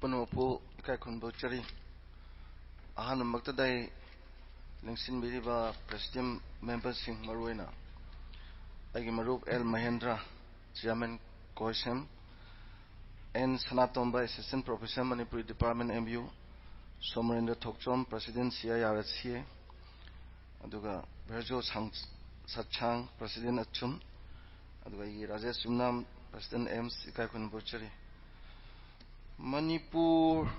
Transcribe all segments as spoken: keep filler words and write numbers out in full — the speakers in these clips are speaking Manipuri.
ꯄꯨꯝꯅꯃꯛꯄꯨ ꯏꯀꯥꯏ ꯈꯨꯝꯅꯕ ꯎꯠꯆꯔꯤ꯫ ꯑꯍꯥꯟꯕꯃꯛꯇꯗ ꯑꯩ ꯂꯦꯡꯁꯤꯟꯕꯤꯔꯤꯕ ꯄ꯭ꯔꯦꯁꯤꯗꯦꯟ ꯃꯦꯝꯕꯔꯁꯤꯡ, ꯃꯔꯨꯑꯣꯏꯅ ꯑꯩꯒꯤ ꯃꯔꯨꯞ L Mahendra, chairman Koisem, N Sanatomba, assistant professor, Manipuri department, M U, Somorendra Thokchom, president, C I R S C ꯑꯦ, ꯑꯗꯨꯒ ꯚꯔꯖꯣ ꯁꯥꯡ-, ꯁꯠꯁꯥꯡ, ꯄ꯭ꯔꯦꯁꯤꯗꯦꯟ ꯑꯆꯨꯝ, ꯑꯗꯨꯒ ꯑꯩꯒꯤ ꯔꯥꯖꯦꯁ ꯌꯨꯝꯅꯥꯝ, ꯄ꯭ꯔꯦꯁꯤꯗꯦꯟ ꯑꯦꯝꯁ, ꯏꯀꯥꯏ ꯈꯨꯝꯅꯕ ꯎꯠꯆꯔꯤ꯫ ꯃꯅꯤꯄꯨꯔ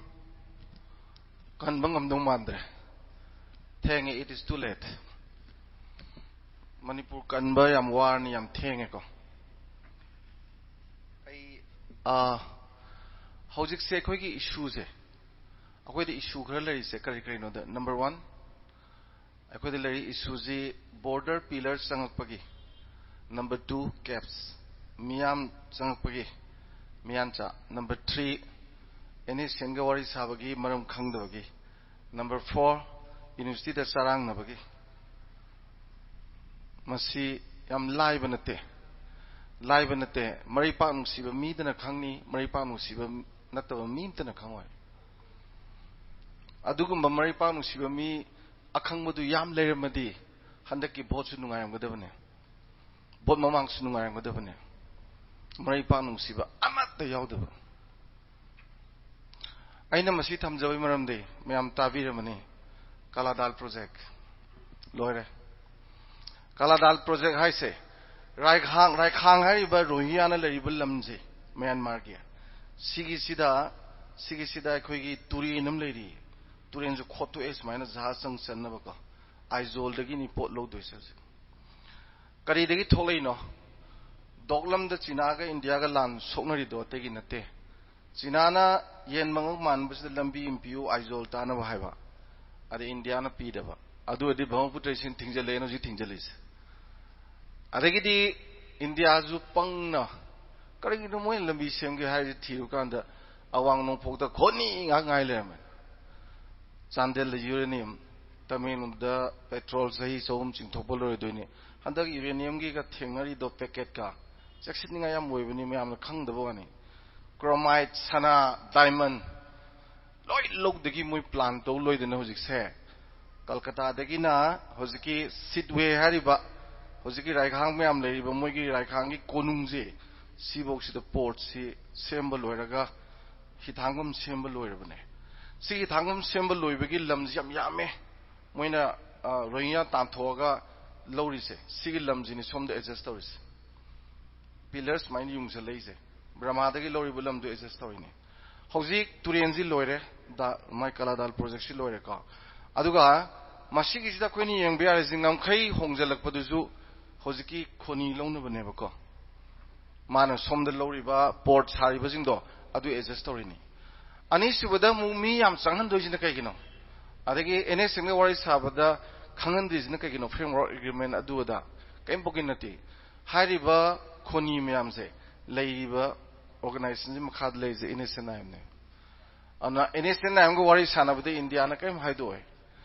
ꯀꯟꯕ ꯉꯝꯗꯧ ꯃꯥꯟꯗ꯭ꯔꯦ꯫ ꯊꯦꯡꯉꯦ, it is too late꯫ Manipur ꯀꯟꯕ ꯌꯥꯝ ꯋꯥꯔꯅꯤ, ꯌꯥꯝ ꯊꯦꯡꯉꯦꯀꯣ꯫ ꯑꯩ, ꯑꯥ, ꯍꯧꯖꯤꯛꯁꯦ ꯑꯩꯈꯣꯏꯒꯤ ꯏꯁꯨꯁꯦ, ꯑꯩꯈꯣꯏꯗ ꯏꯁꯨ ꯈꯔ ꯂꯩꯔꯤꯁꯦ ꯀꯔꯤ ꯀꯔꯤꯅꯣꯗ, ꯅꯝꯕꯔ ꯋꯥꯟ, ꯑꯩꯈꯣꯏꯗ ꯂꯩꯔꯤ ꯏꯁꯨꯁꯤ ꯕꯣꯔꯗꯔ ꯄꯤꯂꯔ ꯆꯪꯉꯛꯄꯒꯤ, ꯅꯝꯕꯔ ꯇꯨ, ꯀꯦꯞꯁ, ꯃꯤꯌꯥꯝ ꯆꯪꯉꯛꯄꯒꯤ, ꯃꯤꯌꯥꯟꯆꯥ, ꯅꯝꯕꯔ ꯊ꯭ꯔꯤ, ꯑꯦꯟ ꯑꯦꯁ ꯑꯦꯟꯒ ꯋꯥꯔꯤ ꯁꯥꯕꯒꯤ ꯃꯔꯝ ꯈꯪꯗꯕꯒꯤ, ꯅꯝꯕꯔ ꯐꯣꯔ, ꯌꯨꯅꯤꯚꯔꯁꯤꯇꯤꯗ ꯆꯔꯥꯡꯅꯕꯒꯤ꯫ ꯃꯁꯤ ꯌꯥꯝ ꯂꯥꯏꯕ ꯅꯠꯇꯦ, ꯂꯥꯏꯕ ꯅꯠꯇꯦ꯫ ꯃꯔꯩꯄꯥꯛ ꯅꯨꯡꯁꯤꯕ ꯃꯤꯗꯅ ꯈꯪꯅꯤ, ꯃꯔꯩꯄꯥꯛ ꯅꯨꯡꯁꯤꯕ ꯅꯠꯇꯕ ꯃꯤ ꯑꯃꯇꯅ ꯈꯪꯉꯣꯏ꯫ ꯑꯗꯨꯒꯨꯝꯕ ꯃꯔꯩꯄꯥꯛ ꯅꯨꯡꯁꯤꯕ ꯃꯤ ꯑꯈꯪꯕꯗꯨ ꯌꯥꯝ ꯂꯩꯔꯝꯃꯗꯤ ꯍꯟꯗꯛꯀꯤ ꯚꯣꯠꯁꯨ ꯅꯨꯡꯉꯥꯏꯔꯝꯒꯗꯕꯅꯦ, ꯚꯣꯠ ꯃꯃꯥꯡꯁꯨ ꯅꯨꯡꯉꯥꯏꯔꯝꯒꯗꯕꯅꯦ꯫ ꯃꯔꯩꯄꯥꯛ ꯅꯨꯡꯁꯤꯕ ꯑꯃꯠꯇ ꯌꯥꯎꯗꯕ꯫ ꯑꯩꯅ ꯃꯁꯤ ꯊꯝꯖꯕꯒꯤ ꯃꯔꯝꯗꯤ ꯃꯌꯥꯝ ꯇꯥꯕꯤꯔꯝꯃꯅꯤ, ꯀꯥꯂꯥꯗꯥꯜ ꯄ꯭ꯔꯣꯖꯦꯛ ꯂꯣꯏꯔꯦ꯫ ꯀꯥꯂꯥꯗꯥꯜ ꯄ꯭ꯔꯣꯖꯦꯛ ꯍꯥꯏꯁꯦ ꯔꯥꯏꯈꯥꯡ, ꯔꯥꯏꯈꯥꯡ ꯍꯥꯏꯔꯤꯕ ꯔꯣꯍꯤꯡꯒ꯭ꯌꯥꯅ ꯂꯩꯔꯤꯕ ꯂꯝꯁꯦ, ꯃ꯭ꯌꯥꯟꯃꯥꯔꯒꯤ, ꯁꯤꯒꯤꯁꯤꯗ, ꯁꯤꯒꯤꯁꯤꯗ ꯑꯩꯈꯣꯏꯒꯤ ꯇꯨꯔꯦꯟ ꯑꯃ ꯂꯩꯔꯤ꯫ ꯇꯨꯔꯦꯟꯁꯨ ꯈꯣꯠꯇꯣꯛꯑꯦ ꯁꯨꯃꯥꯏꯅ ꯖꯍꯥꯖ ꯆꯪ ꯆꯟꯅꯕꯀꯣ꯫ ꯑꯥꯏꯖꯣꯜꯗꯒꯤꯅꯤ ꯄꯣꯠ ꯂꯧꯗꯣꯏꯁꯦ ꯍꯧꯖꯤꯛ꯫ ꯀꯔꯤꯗꯒꯤ ꯊꯣꯛꯂꯛꯏꯅꯣ? ꯗꯣꯛꯂꯝꯗ ꯆꯤꯅꯥꯒ ꯏꯟꯗꯤꯌꯥꯒ ꯂꯥꯟ ꯁꯣꯛꯅꯔꯤꯗꯣ ꯑꯇꯩꯒꯤ ꯅꯠꯇꯦ꯫ ꯆꯤꯅꯥꯅ ꯌꯦꯟ ꯃꯉꯛ ꯃꯥꯟꯕꯁꯤꯗ ꯂꯝꯕꯤ ꯑꯃ ꯄꯤꯌꯨ ꯑꯥꯏꯖꯣꯜ ꯇꯥꯅꯕ ꯍꯥꯏꯕ, ꯑꯗꯩ ꯏꯟꯗꯤꯌꯥꯅ ꯄꯤꯗꯕ꯫ ꯑꯗꯨ ꯑꯣꯏꯔꯗꯤ ꯕ꯭ꯔꯍꯃꯄꯨꯇ꯭ꯔ ꯏꯁꯤꯡ ꯊꯤꯡꯖꯤꯜꯂꯛꯑꯦꯅ ꯍꯧꯖꯤꯛ ꯊꯤꯡꯖꯤꯜꯂꯤꯁꯦ꯫ ꯑꯗꯒꯤꯗꯤ ꯏꯟꯗꯤꯌꯥꯁꯨ ꯄꯪꯅ, ꯀꯔꯤꯒꯤꯅꯣ ꯃꯣꯏꯅ ꯂꯝꯕꯤ ꯁꯦꯝꯒꯦ ꯍꯥꯏꯔꯤꯁꯦ ꯊꯤꯔꯨꯀꯥꯟꯗ ꯑꯋꯥꯡ ꯅꯣꯡꯄꯣꯛꯇ ꯈꯣꯠꯅꯤ ꯉꯥꯏ ꯉꯥꯏ ꯂꯩꯔꯝꯃꯦ꯫ ꯆꯥꯟꯗꯦꯜꯗ ꯌꯨꯔꯦꯅꯤꯌꯝ, ꯇꯃꯦꯡꯂꯣꯡꯗ ꯄꯦꯇ꯭ꯔꯣꯜ ꯆꯍꯤ ꯆꯍꯨꯝ ꯆꯤꯡꯊꯣꯛꯄ ꯂꯣꯏꯔꯣꯏꯗꯣꯏꯅꯤ꯫ ꯍꯟꯗꯛ ꯌꯨꯔꯦꯅꯤꯌꯝꯒꯤꯒ ꯊꯦꯡꯅꯔꯤꯗꯣ ꯄꯦꯀꯦꯠꯀ, ꯆꯦꯛꯁꯤꯟꯅꯤꯡꯉꯥꯏ ꯌꯥꯝ ꯑꯣꯏꯕꯅꯤ, ꯃꯌꯥꯝꯅ ꯈꯪꯗꯕ ꯋꯥꯅꯤ꯫ ꯀ꯭ꯔꯣꯃꯥꯏꯠ, ꯁꯅꯥ, ꯗꯥꯏꯃꯟ, ꯂꯣꯏ ꯂꯧꯗꯒꯤ ꯃꯣꯏ ꯄ꯭ꯂꯥꯟ ꯇꯧ ꯂꯣꯏꯗꯅ ꯍꯧꯖꯤꯛꯁꯦ ꯀꯜꯀꯇꯥꯗꯒꯤꯅ ꯍꯧꯖꯤꯛꯀꯤ ꯁꯤꯠꯋꯦ ꯍꯥꯏꯔꯤꯕ, ꯍꯧꯖꯤꯛꯀꯤ ꯔꯥꯏꯈꯥꯡ ꯃꯌꯥꯝ ꯂꯩꯔꯤꯕ ꯃꯣꯏꯒꯤ ꯔꯥꯏꯈꯥꯡꯒꯤ ꯀꯣꯅꯨꯡꯁꯦ, ꯁꯤꯐꯧꯁꯤꯗ ꯄꯣꯔꯠꯁꯤ ꯁꯦꯝꯕ ꯂꯣꯏꯔꯒ ꯍꯤꯊꯥꯡꯐꯝ ꯁꯦꯝꯕ ꯂꯣꯏꯔꯕꯅꯦ꯫ ꯁꯤ ꯍꯤꯊꯥꯡꯐꯝ ꯁꯦꯝꯕ ꯂꯣꯏꯕꯒꯤ ꯂꯝꯁꯤ ꯌꯥꯝ ꯌꯥꯝꯃꯦ꯫ ꯃꯣꯏꯅ, ꯑ, ꯔꯣꯍꯤꯡꯌꯥ ꯇꯥꯟꯊꯣꯛꯑꯒ ꯂꯧꯔꯤꯁꯦ, ꯁꯤꯒꯤ ꯂꯝꯁꯤꯅꯤ ꯁꯣꯝꯗ ꯑꯦꯗꯖꯁ ꯇꯧꯔꯤꯁꯦ꯫ ꯄꯤꯂꯔ ꯁꯨꯃꯥꯏꯅ ꯌꯨꯡꯁꯜꯂꯛꯏꯁꯦ, ꯕ꯭ꯔꯍꯃꯥꯗꯒꯤ ꯂꯧꯔꯤꯕ ꯂꯝꯗꯨ ꯑꯦꯗꯖꯁ ꯇꯧꯔꯤꯅꯤ꯫ ꯍꯧꯖꯤꯛ ꯇꯨꯔꯦꯟꯁꯤ ꯂꯣꯏꯔꯦ, ꯗ-, ꯃꯥꯏ ꯀꯂꯥꯗꯥꯜ ꯄ꯭ꯔꯣꯖꯦꯛꯁꯤ ꯂꯣꯏꯔꯦꯀꯣ꯫ ꯑꯗꯨꯒ ꯃꯁꯤꯒꯤꯁꯤꯗ ꯑꯩꯈꯣꯏꯅ ꯌꯦꯡꯕ ꯌꯥꯔꯤꯁꯤ, ꯉꯝꯈꯩ ꯍꯣꯡꯖꯜꯂꯛꯄꯗꯨꯁꯨ ꯍꯧꯖꯤꯛꯀꯤ ꯈꯣꯅꯤ ꯂꯧꯅꯕꯅꯦꯕꯀꯣ꯫ ꯃꯥꯅ ꯁꯣꯝꯗ ꯂꯧꯔꯤꯕ ꯄꯣꯔꯠ ꯁꯥꯔꯤꯕꯁꯤꯡꯗꯣ, ꯑꯗꯨ ꯑꯦꯗꯖꯁ ꯇꯧꯔꯤꯅꯤ꯫ ꯑꯅꯤꯁꯨꯕꯗ ꯑꯃꯨꯛ ꯃꯤ ꯌꯥꯝ ꯆꯪꯍꯟꯗꯣꯏꯁꯤꯅ ꯀꯩꯒꯤꯅꯣ? ꯑꯗꯒꯤ ꯑꯦꯟ ꯑꯦꯁ ꯑꯦꯝꯒ ꯋꯥꯔꯤ ꯁꯥꯕꯗ ꯈꯪꯍꯟꯗ꯭ꯔꯤꯁꯤꯅ ꯀꯩꯒꯤꯅꯣ? ꯐ꯭ꯔꯦꯝꯋꯥꯔꯛ ꯑꯦꯒ꯭ꯔꯤꯃꯦꯟ ꯑꯗꯨ ꯑꯗꯥ ꯀꯔꯤꯝ ꯄꯣꯛꯀꯤ ꯅꯠꯇꯦ꯫ ꯍꯥꯏꯔꯤꯕ ꯈꯣꯅꯤ ꯃꯌꯥꯝꯁꯦ, ꯂꯩꯔꯤꯕ ꯑꯣꯔꯒꯅꯥꯏꯖꯦꯁꯟꯁꯤ ꯃꯈꯥꯗ ꯂꯩꯔꯤꯁꯦ ꯑꯦꯟ ꯑꯦꯁ ꯑꯦꯟ ꯑꯥꯏ ꯑꯦꯝꯅꯦ꯫ ꯑꯗꯨꯅ ꯑꯦꯟ ꯑꯦꯁ ꯑꯦꯟ ꯑꯥꯏ ꯑꯦꯝꯒ ꯋꯥꯔꯤ ꯁꯥꯟꯅꯕꯗ ꯏꯟꯗꯤꯌꯥꯅ ꯀꯔꯤꯝ ꯍꯥꯏꯗꯣꯛꯑꯣꯏ꯫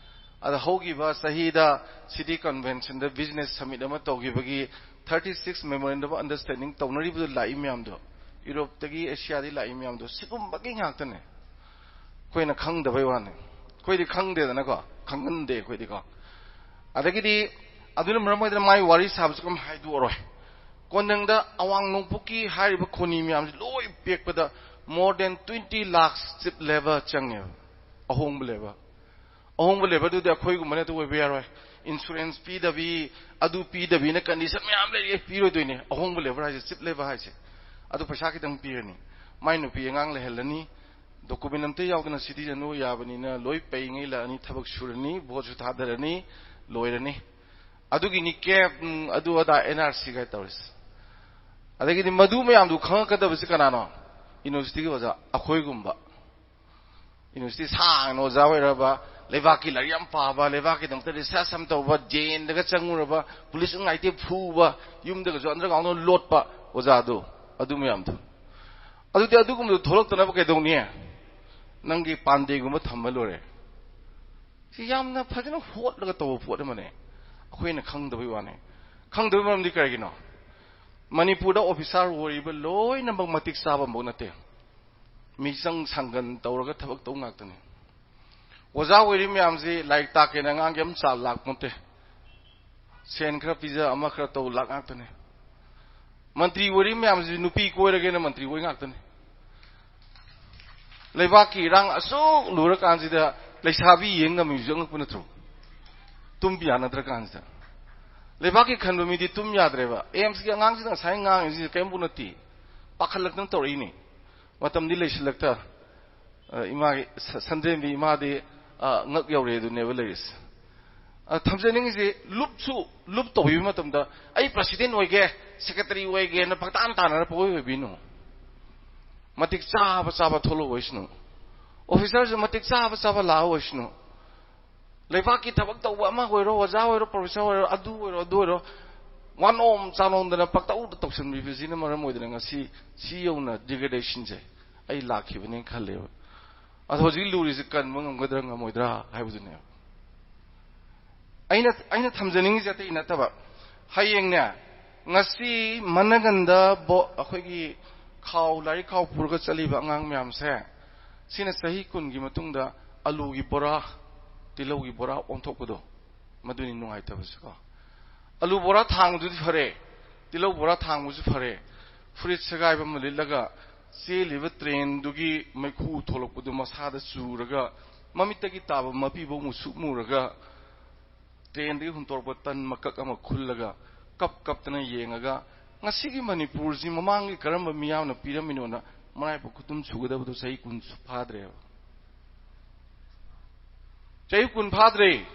ꯑꯗ ꯍꯧꯈꯤꯕ ꯆꯍꯤꯗ ꯁꯤꯇꯤ ꯀꯟꯚꯦꯟꯁꯟꯗ ꯕꯤꯖꯤꯅꯦꯁ ꯁꯃꯤꯠ ꯑꯃ ꯇꯧꯈꯤꯕꯒꯤ thirty six memorandum of understanding ꯇꯧꯅꯔꯤꯕꯗꯨ ꯂꯥꯛꯏ ꯃꯌꯥꯝꯗꯣ, ꯌꯨꯔꯣꯞꯇꯒꯤ ꯑꯦꯁꯤꯌꯥꯗꯒꯤ ꯂꯥꯛꯏ ꯃꯌꯥꯝꯗꯣ, ꯁꯤꯒꯨꯝꯕꯒꯤ ꯉꯥꯛꯇꯅꯦ꯫ ꯑꯩꯈꯣꯏꯅ ꯈꯪꯗꯕꯩ ꯋꯥꯅꯤ꯫ ꯑꯩꯈꯣꯏꯗꯤ ꯈꯪꯗꯦꯗꯅꯀꯣ, ꯈꯪꯍꯟꯗꯦ ꯑꯩꯈꯣꯏꯗꯤꯀꯣ꯫ ꯑꯗꯒꯤꯗꯤ ꯑꯗꯨꯅ ꯃꯔꯝ ꯑꯣꯏꯗꯅ ꯃꯥꯏ ꯋꯥꯔꯤ ꯁꯥꯕꯁꯨ ꯀꯝ ꯍꯥꯏꯗꯣꯛꯑꯔꯣꯏ꯫ ꯀꯣꯟꯗꯪꯗ ꯑꯋꯥꯡ ꯅꯣꯡꯄꯣꯛꯀꯤ ꯍꯥꯏꯔꯤꯕ ꯈꯣꯅꯤ ꯃꯌꯥꯝꯁꯤ ꯂꯣꯏ ꯄꯦꯛꯄꯗ more than twenty lakhs cheap labour ꯆꯪꯉꯦꯕ꯫ ꯑꯍꯣꯡꯕ ꯂꯦꯕꯔ꯫ ꯑꯍꯣꯡꯕ ꯂꯦꯕꯔꯗꯨꯗꯤ ꯑꯩꯈꯣꯏꯒꯨꯝꯕ ꯅꯠꯇ ꯑꯣꯏꯕ ꯌꯥꯔꯣꯏ꯫ ꯏꯟꯁꯨꯔꯦꯟꯁ ꯄꯤꯗꯕꯤ, ꯑꯗꯨ ꯄꯤꯗꯕꯤꯅ ꯀꯟꯗꯤꯁꯟ ꯃꯌꯥꯝ ꯂꯩꯔꯤ, ꯄꯤꯔꯣꯏꯗꯣꯏꯅꯦ꯫ ꯑꯍꯣꯡꯕ ꯂꯦꯕꯔ ꯍꯥꯏꯁꯦ, ꯆꯤꯞ ꯂꯦꯕꯔ ꯍꯥꯏꯁꯦ꯫ ꯑꯗꯨ ꯄꯩꯁꯥ ꯈꯤꯇꯪ ꯄꯤꯔꯅꯤ, ꯃꯥꯏ ꯅꯨꯄꯤ ꯑꯉꯥꯡ ꯂꯩꯍꯜꯂꯅꯤ, ꯗꯣꯀꯨꯃꯦꯟ ꯑꯝꯇ ꯌꯥꯎꯗꯅ ꯁꯤꯇꯤꯖꯟ ꯑꯣꯏ ꯌꯥꯕꯅꯤꯅ ꯂꯣꯏ ꯄꯩꯉꯩ ꯂꯥꯛꯑꯅꯤ, ꯊꯕꯛ ꯁꯨꯔꯅꯤ, ꯚꯣꯠꯁꯨ ꯊꯥꯗꯔꯅꯤ, ꯂꯣꯏꯔꯅꯤ꯫ ꯑꯗꯨꯒꯤꯅꯤ ꯀꯦꯞ, ꯎꯝ, ꯑꯗꯨ ꯑꯗꯥ ꯑꯦꯟ ꯑꯥꯔ ꯁꯤ ꯀꯥꯏ ꯇꯧꯔꯤꯁꯦ꯫ ꯑꯗꯒꯤꯗꯤ ꯃꯗꯨ ꯃꯌꯥꯝꯗꯨ ꯈꯪꯉꯛꯀꯗꯕꯁꯤ ꯀꯅꯥꯅꯣ? ꯌꯨꯅꯤꯚꯔꯁꯤꯇꯤꯒꯤ ꯑꯣꯖꯥ ꯑꯩꯈꯣꯏꯒꯨꯝꯕ꯫ ꯌꯨꯅꯤꯚꯔꯁꯤꯇꯤ ꯁꯥꯡꯅ ꯑꯣꯖꯥ ꯑꯣꯏꯔꯕ, ꯂꯩꯕꯥꯛꯀꯤ ꯂꯥꯏꯔꯤꯛ ꯌꯥꯝ ꯄꯥꯕ, ꯂꯩꯕꯥꯛꯀꯤꯗꯃꯛꯇ ꯔꯤꯁꯔꯁ ꯌꯥꯝ ꯇꯧꯕ, ꯖꯦ ꯑꯦꯟꯗꯒ ꯆꯪꯉꯨꯔꯕ, ꯄꯨꯂꯤꯁ ꯉꯥꯏꯇꯦ ꯐꯨꯕ, ꯌꯨꯝꯗꯒꯁꯨ ꯑꯟꯗꯔꯒ꯭ꯔꯥꯎꯟꯗ ꯂꯣꯠꯄ ꯑꯣꯖꯥꯗꯣ, ꯑꯗꯨ ꯃꯌꯥꯝꯗꯣ꯫ ꯑꯗꯨꯗꯤ ꯑꯗꯨꯒꯨꯝꯕꯗꯣ ꯊꯣꯛꯂꯛꯇꯅꯕ ꯀꯩꯗꯧꯅꯤ? ꯅꯪꯒꯤ ꯄꯥꯟꯗꯦꯒꯨꯝꯕ ꯊꯝꯃ ꯂꯣꯏꯔꯦ꯫ ꯁꯤ ꯌꯥꯝꯅ ꯐꯖꯅ ꯍꯣꯠꯂꯒ ꯇꯧꯕ ꯄꯣꯠ ꯑꯃꯅꯦ꯫ ꯑꯩꯈꯣꯏꯅ ꯈꯪꯗꯕꯩ ꯋꯥꯅꯦ꯫ ꯈꯪꯗꯕꯩ ꯃꯔꯝꯗꯤ ꯀꯔꯤꯒꯤꯅꯣ? ꯃꯅꯤꯄꯨꯔꯗ ꯑꯣꯐꯤꯁꯥꯔ ꯑꯣꯏꯔꯤꯕ ꯂꯣꯏꯅꯃꯛ ꯃꯇꯤꯛ ꯆꯥꯕ ꯑꯃꯐꯥꯎ ꯅꯠꯇꯦ꯫ ꯃꯤꯆꯪ ꯁꯪꯒꯟ ꯇꯧꯔꯒ ꯊꯕꯛ ꯇꯧ ꯉꯥꯛꯇꯅꯤ꯫ ꯑꯣꯖꯥ ꯑꯣꯏꯔꯤ ꯃꯌꯥꯝꯁꯤ ꯂꯥꯏꯔꯤꯛ ꯇꯥꯛꯀꯦꯅ ꯑꯉꯥꯡꯒꯤ ꯑꯃ ꯆꯥ ꯂꯥꯛꯄ ꯅꯠꯇꯦ꯫ ꯁꯦꯟ ꯈꯔ ꯄꯤꯖ, ꯑꯃ ꯈꯔ ꯇꯧ, ꯂꯥꯛ ꯉꯥꯛꯇꯅꯤ꯫ ꯃꯟꯇ꯭ꯔꯤ ꯑꯣꯏꯔꯤ ꯃꯌꯥꯝꯁꯤ ꯅꯨꯄꯤ ꯀꯣꯏꯔꯒꯦꯅ ꯃꯟꯇ꯭ꯔꯤ ꯑꯣꯏ ꯉꯥꯛꯇꯅꯤ꯫ ꯂꯩꯕꯥꯛꯀꯤ ꯏꯔꯥꯡ ꯑꯁꯨꯛ ꯂꯨꯔꯀꯥꯟꯁꯤꯗ ꯂꯩꯁꯥꯕꯤ ꯌꯦꯡ ꯉꯝꯃꯤꯕꯁꯨ ꯑꯉꯛꯄ ꯅꯠꯇ꯭ꯔꯣ? ꯇꯨꯝꯕ ꯌꯥꯅꯗ꯭ꯔꯀꯥꯟꯁꯤꯗ꯫ ꯂꯩꯕꯥꯛꯀꯤ ꯈꯟꯕ ꯃꯤꯗꯤ ꯇꯨꯝ ꯌꯥꯗ꯭ꯔꯦꯕ꯫ ꯑꯦꯝꯁꯀꯤ ꯑꯉꯥꯡꯁꯤꯅ ꯉꯁꯥꯏ ꯉꯥꯡꯉꯤꯁꯤ ꯀꯔꯤꯝꯕꯨ ꯅꯠꯇꯦ꯫ ꯄꯥꯈꯠꯂꯛꯇꯅ ꯇꯧꯔꯛꯏꯅꯤ꯫ ꯃꯇꯝꯗꯤ ꯂꯩꯁꯤꯜꯂꯛꯇ, ꯑ, ꯏꯃꯥꯒꯤ ꯁ-, ꯁꯟꯗ꯭ꯔꯦꯝꯕꯤ ꯏꯃꯥꯗꯤ, ꯑ, ꯉꯛ ꯌꯧꯔꯦ ꯑꯗꯨꯅꯦꯕ ꯂꯩꯔꯤꯁꯦ꯫ ꯑ, ꯊꯝꯖꯅꯤꯡꯉꯤꯁꯦ, ꯂꯨꯞꯁꯨ ꯂꯨꯞ ꯇꯧꯕꯤꯕ ꯃꯇꯝꯗ, "ꯑꯩ ꯄ꯭ꯔꯁꯤꯗꯦꯟ ꯑꯣꯏꯒꯦ, ꯁꯦꯀ꯭ꯔꯦꯇꯔꯤ ꯑꯣꯏꯒꯦꯅ ꯄꯪꯇꯥꯟ ꯇꯥꯟꯅꯔ ꯄꯪꯑꯣꯏ ꯑꯣꯏꯕꯤꯅꯨ꯫ ꯃꯇꯤꯛ ꯆꯥꯕ ꯆꯥꯕ ꯊꯣꯛꯂꯛꯑꯣ ꯑꯣꯏꯁꯅꯨ꯫ ꯑꯣꯐꯤꯁꯥꯔꯁꯨ ꯃꯇꯤꯛ ꯆꯥꯕ ꯆꯥꯕ ꯂꯥꯛꯑꯣ ꯑꯣꯏꯁꯅꯨ꯫ ꯂꯩꯕꯥꯛꯀꯤ ꯊꯕꯛ ꯇꯧꯕ ꯑꯃ ꯑꯣꯏꯔꯣ, ꯑꯣꯖꯥ ꯑꯣꯏꯔꯣ, ꯄ꯭ꯔꯣꯐꯦꯁꯔ ꯑꯣꯏꯔꯣ, ꯑꯗꯨ ꯑꯣꯏꯔꯣ, ꯑꯗꯨ ꯑꯣꯏꯔꯣ, ꯋꯥꯅꯣꯝ ꯆꯥꯅꯣꯝꯗꯅ ꯄꯪꯇꯧꯗ ꯇꯧꯁꯟꯕꯤꯕꯁꯤꯅ ꯃꯔꯝ ꯑꯣꯏꯗꯅ ꯉꯁꯤ ꯁꯤ ꯌꯧꯅ ꯗꯤꯒ꯭ꯔꯦꯗꯦꯁꯟꯁꯦ ꯑꯩ ꯂꯥꯛꯈꯤꯕꯅꯦꯅ ꯈꯜꯂꯦꯕ꯫ ꯑꯗꯣ ꯍꯧꯖꯤꯛ ꯂꯨꯔꯤꯁꯦ ꯀꯟꯕ ꯉꯝꯒꯗ꯭ꯔꯥ ꯉꯝꯃꯣꯏꯗ꯭ꯔꯥ ꯍꯥꯏꯕꯗꯨꯅꯦꯕ꯫ ꯑꯩꯅ, ꯑꯩꯅ ꯊꯝꯖꯅꯤꯡꯉꯤꯁꯦ ꯑꯇꯩ ꯅꯠꯇꯕ, ꯍꯌꯦꯡꯅꯦ, ꯉꯁꯤ ꯃꯅꯒꯟꯗ ꯕꯣ-, ꯑꯩꯈꯣꯏꯒꯤ ꯈꯥꯎ, ꯂꯥꯏꯔꯤꯛ ꯈꯥꯎ ꯄꯨꯔꯒ ꯆꯠꯂꯤꯕ ꯑꯉꯥꯡ ꯃꯌꯥꯝꯁꯦ, ꯁꯤꯅ ꯆꯍꯤ ꯀꯨꯟꯒꯤ ꯃꯇꯨꯡꯗ ꯑꯂꯨꯒꯤ ꯕꯣꯔꯥ, ꯇꯤꯜꯍꯧꯒꯤ ꯕꯣꯔꯥ ꯑꯣꯟꯊꯣꯛꯄꯗꯣ, ꯃꯗꯨꯅꯤ ꯅꯨꯡꯉꯥꯏꯇꯕꯁꯤꯀꯣ꯫ ꯑꯂꯨ ꯕꯣꯔꯥ ꯊꯥꯡꯕꯗꯨꯗꯤ ꯐꯔꯦ, ꯇꯤꯜꯍꯧ ꯕꯣꯔꯥ ꯊꯥꯡꯕꯁꯨ ꯐꯔꯦ, ꯐꯨꯔꯤꯠ ꯁꯦꯒꯥꯏꯕ ꯑꯃ ꯂꯤꯠꯂꯒ ꯆꯦꯜꯂꯤꯕ ꯇ꯭ꯔꯦꯟꯗꯨꯒꯤ ꯃꯩꯈꯨ ꯊꯣꯛꯂꯛꯄꯗꯨ ꯃꯁꯥꯗ ꯆꯨꯔꯒ, ꯃꯃꯤꯠꯇꯒꯤ ꯇꯥꯕ ꯃꯄꯤꯐꯧ ꯃꯨꯁꯨꯛ ꯃꯨꯔꯒ, ꯇ꯭ꯔꯦꯟꯗꯒꯤ ꯍꯨꯟꯇꯣꯔꯛꯄ ꯇꯟ ꯃꯀꯛ ꯑꯃ ꯈꯨꯜꯂꯒ, ꯀꯞ ꯀꯞꯇꯅ ꯌꯦꯡꯉꯒ, "ꯉꯁꯤꯒꯤ ꯃꯅꯤꯄꯨꯔꯁꯤ ꯃꯃꯥꯡꯒꯤ ꯀꯔꯝꯕ ꯃꯤꯌꯥꯝꯅ ꯄꯤꯔꯝꯃꯤꯅꯣꯅ" ꯃꯔꯥꯏꯕꯛ ꯈꯨꯇꯨꯝ ꯁꯨꯒꯗꯕꯗꯨ ꯆꯍꯤ ꯀꯨꯟ ꯐꯥꯗ꯭ꯔꯦꯕ꯫ ꯆꯍꯤ ꯀꯨꯟ ꯐꯥꯗ꯭ꯔꯦ꯫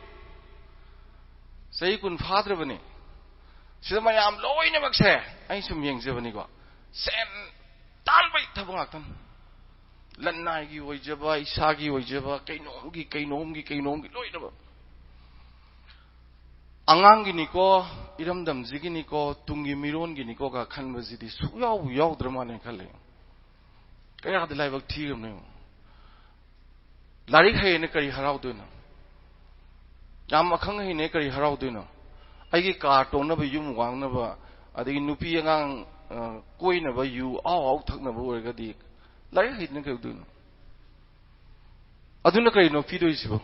ꯆꯍꯤ ꯀꯨꯟ ꯐꯥꯗ꯭ꯔꯕꯅꯤ꯫ ꯁꯤꯗ ꯃꯌꯥꯝ ꯂꯣꯏꯅꯃꯛꯁꯦ, ꯑꯩ ꯁꯨꯝ ꯌꯦꯡꯖꯕꯅꯤꯀꯣ, ꯁꯦꯟ ꯇꯥꯟꯕꯩ ꯊꯕꯛ ꯉꯥꯛꯇꯅꯤ꯫ ꯂꯟꯅꯥꯏꯒꯤ ꯑꯣꯏꯖꯕ, ꯏꯁꯥꯒꯤ ꯑꯣꯏꯖꯕ, ꯀꯩꯅꯣꯝꯒꯤ, ꯀꯩꯅꯣꯝꯒꯤ, ꯀꯩꯅꯣꯝꯒꯤ ꯂꯣꯏꯅꯃꯛ꯫ ꯑꯉꯥꯡꯒꯤꯅꯤꯀꯣ, ꯏꯔꯝꯗꯝꯁꯤꯒꯤꯅꯤꯀꯣ, ꯇꯨꯡꯒꯤ ꯃꯤꯔꯣꯟꯒꯤꯅꯤꯀꯣꯒ ꯈꯟꯕꯁꯤꯗꯤ ꯁꯨꯛꯌꯥꯎꯕꯨ ꯌꯥꯎꯗ꯭ꯔ ꯃꯥꯜꯂꯦ ꯈꯜꯂꯦ꯫ ꯀꯌꯥꯗꯤ ꯂꯥꯏꯕꯛ ꯊꯤꯔꯕꯅꯦ꯫ ꯂꯥꯏꯔꯤꯛ ꯍꯩꯌꯦꯅ ꯀꯔꯤ ꯍꯔꯥꯎꯗꯣꯏꯅꯣ? ꯌꯥꯝ ꯑꯈꯪ ꯑꯍꯩꯅꯦ ꯀꯔꯤ ꯍꯔꯥꯎꯗꯣꯏꯅꯣ? ꯑꯩꯒꯤ ꯀꯥꯔ ꯇꯣꯡꯅꯕ, ꯌꯨꯝ ꯋꯥꯡꯅꯕ, ꯑꯗꯒꯤ ꯅꯨꯄꯤ ꯑꯉꯥꯡ, ꯑ, ꯀꯣꯏꯅꯕ, ꯌꯨ ꯑꯍꯥꯎ ꯑꯍꯥꯎ ꯊꯛꯅꯕ ꯑꯣꯏꯔꯒꯗꯤ ꯂꯥꯏꯔꯤꯛ ꯍꯩꯗꯅ ꯀꯩꯗꯧꯗꯣꯏꯅꯣ? ꯑꯗꯨꯅ ꯀꯩꯅꯣ ꯄꯤꯗꯣꯏꯁꯤꯕꯣ?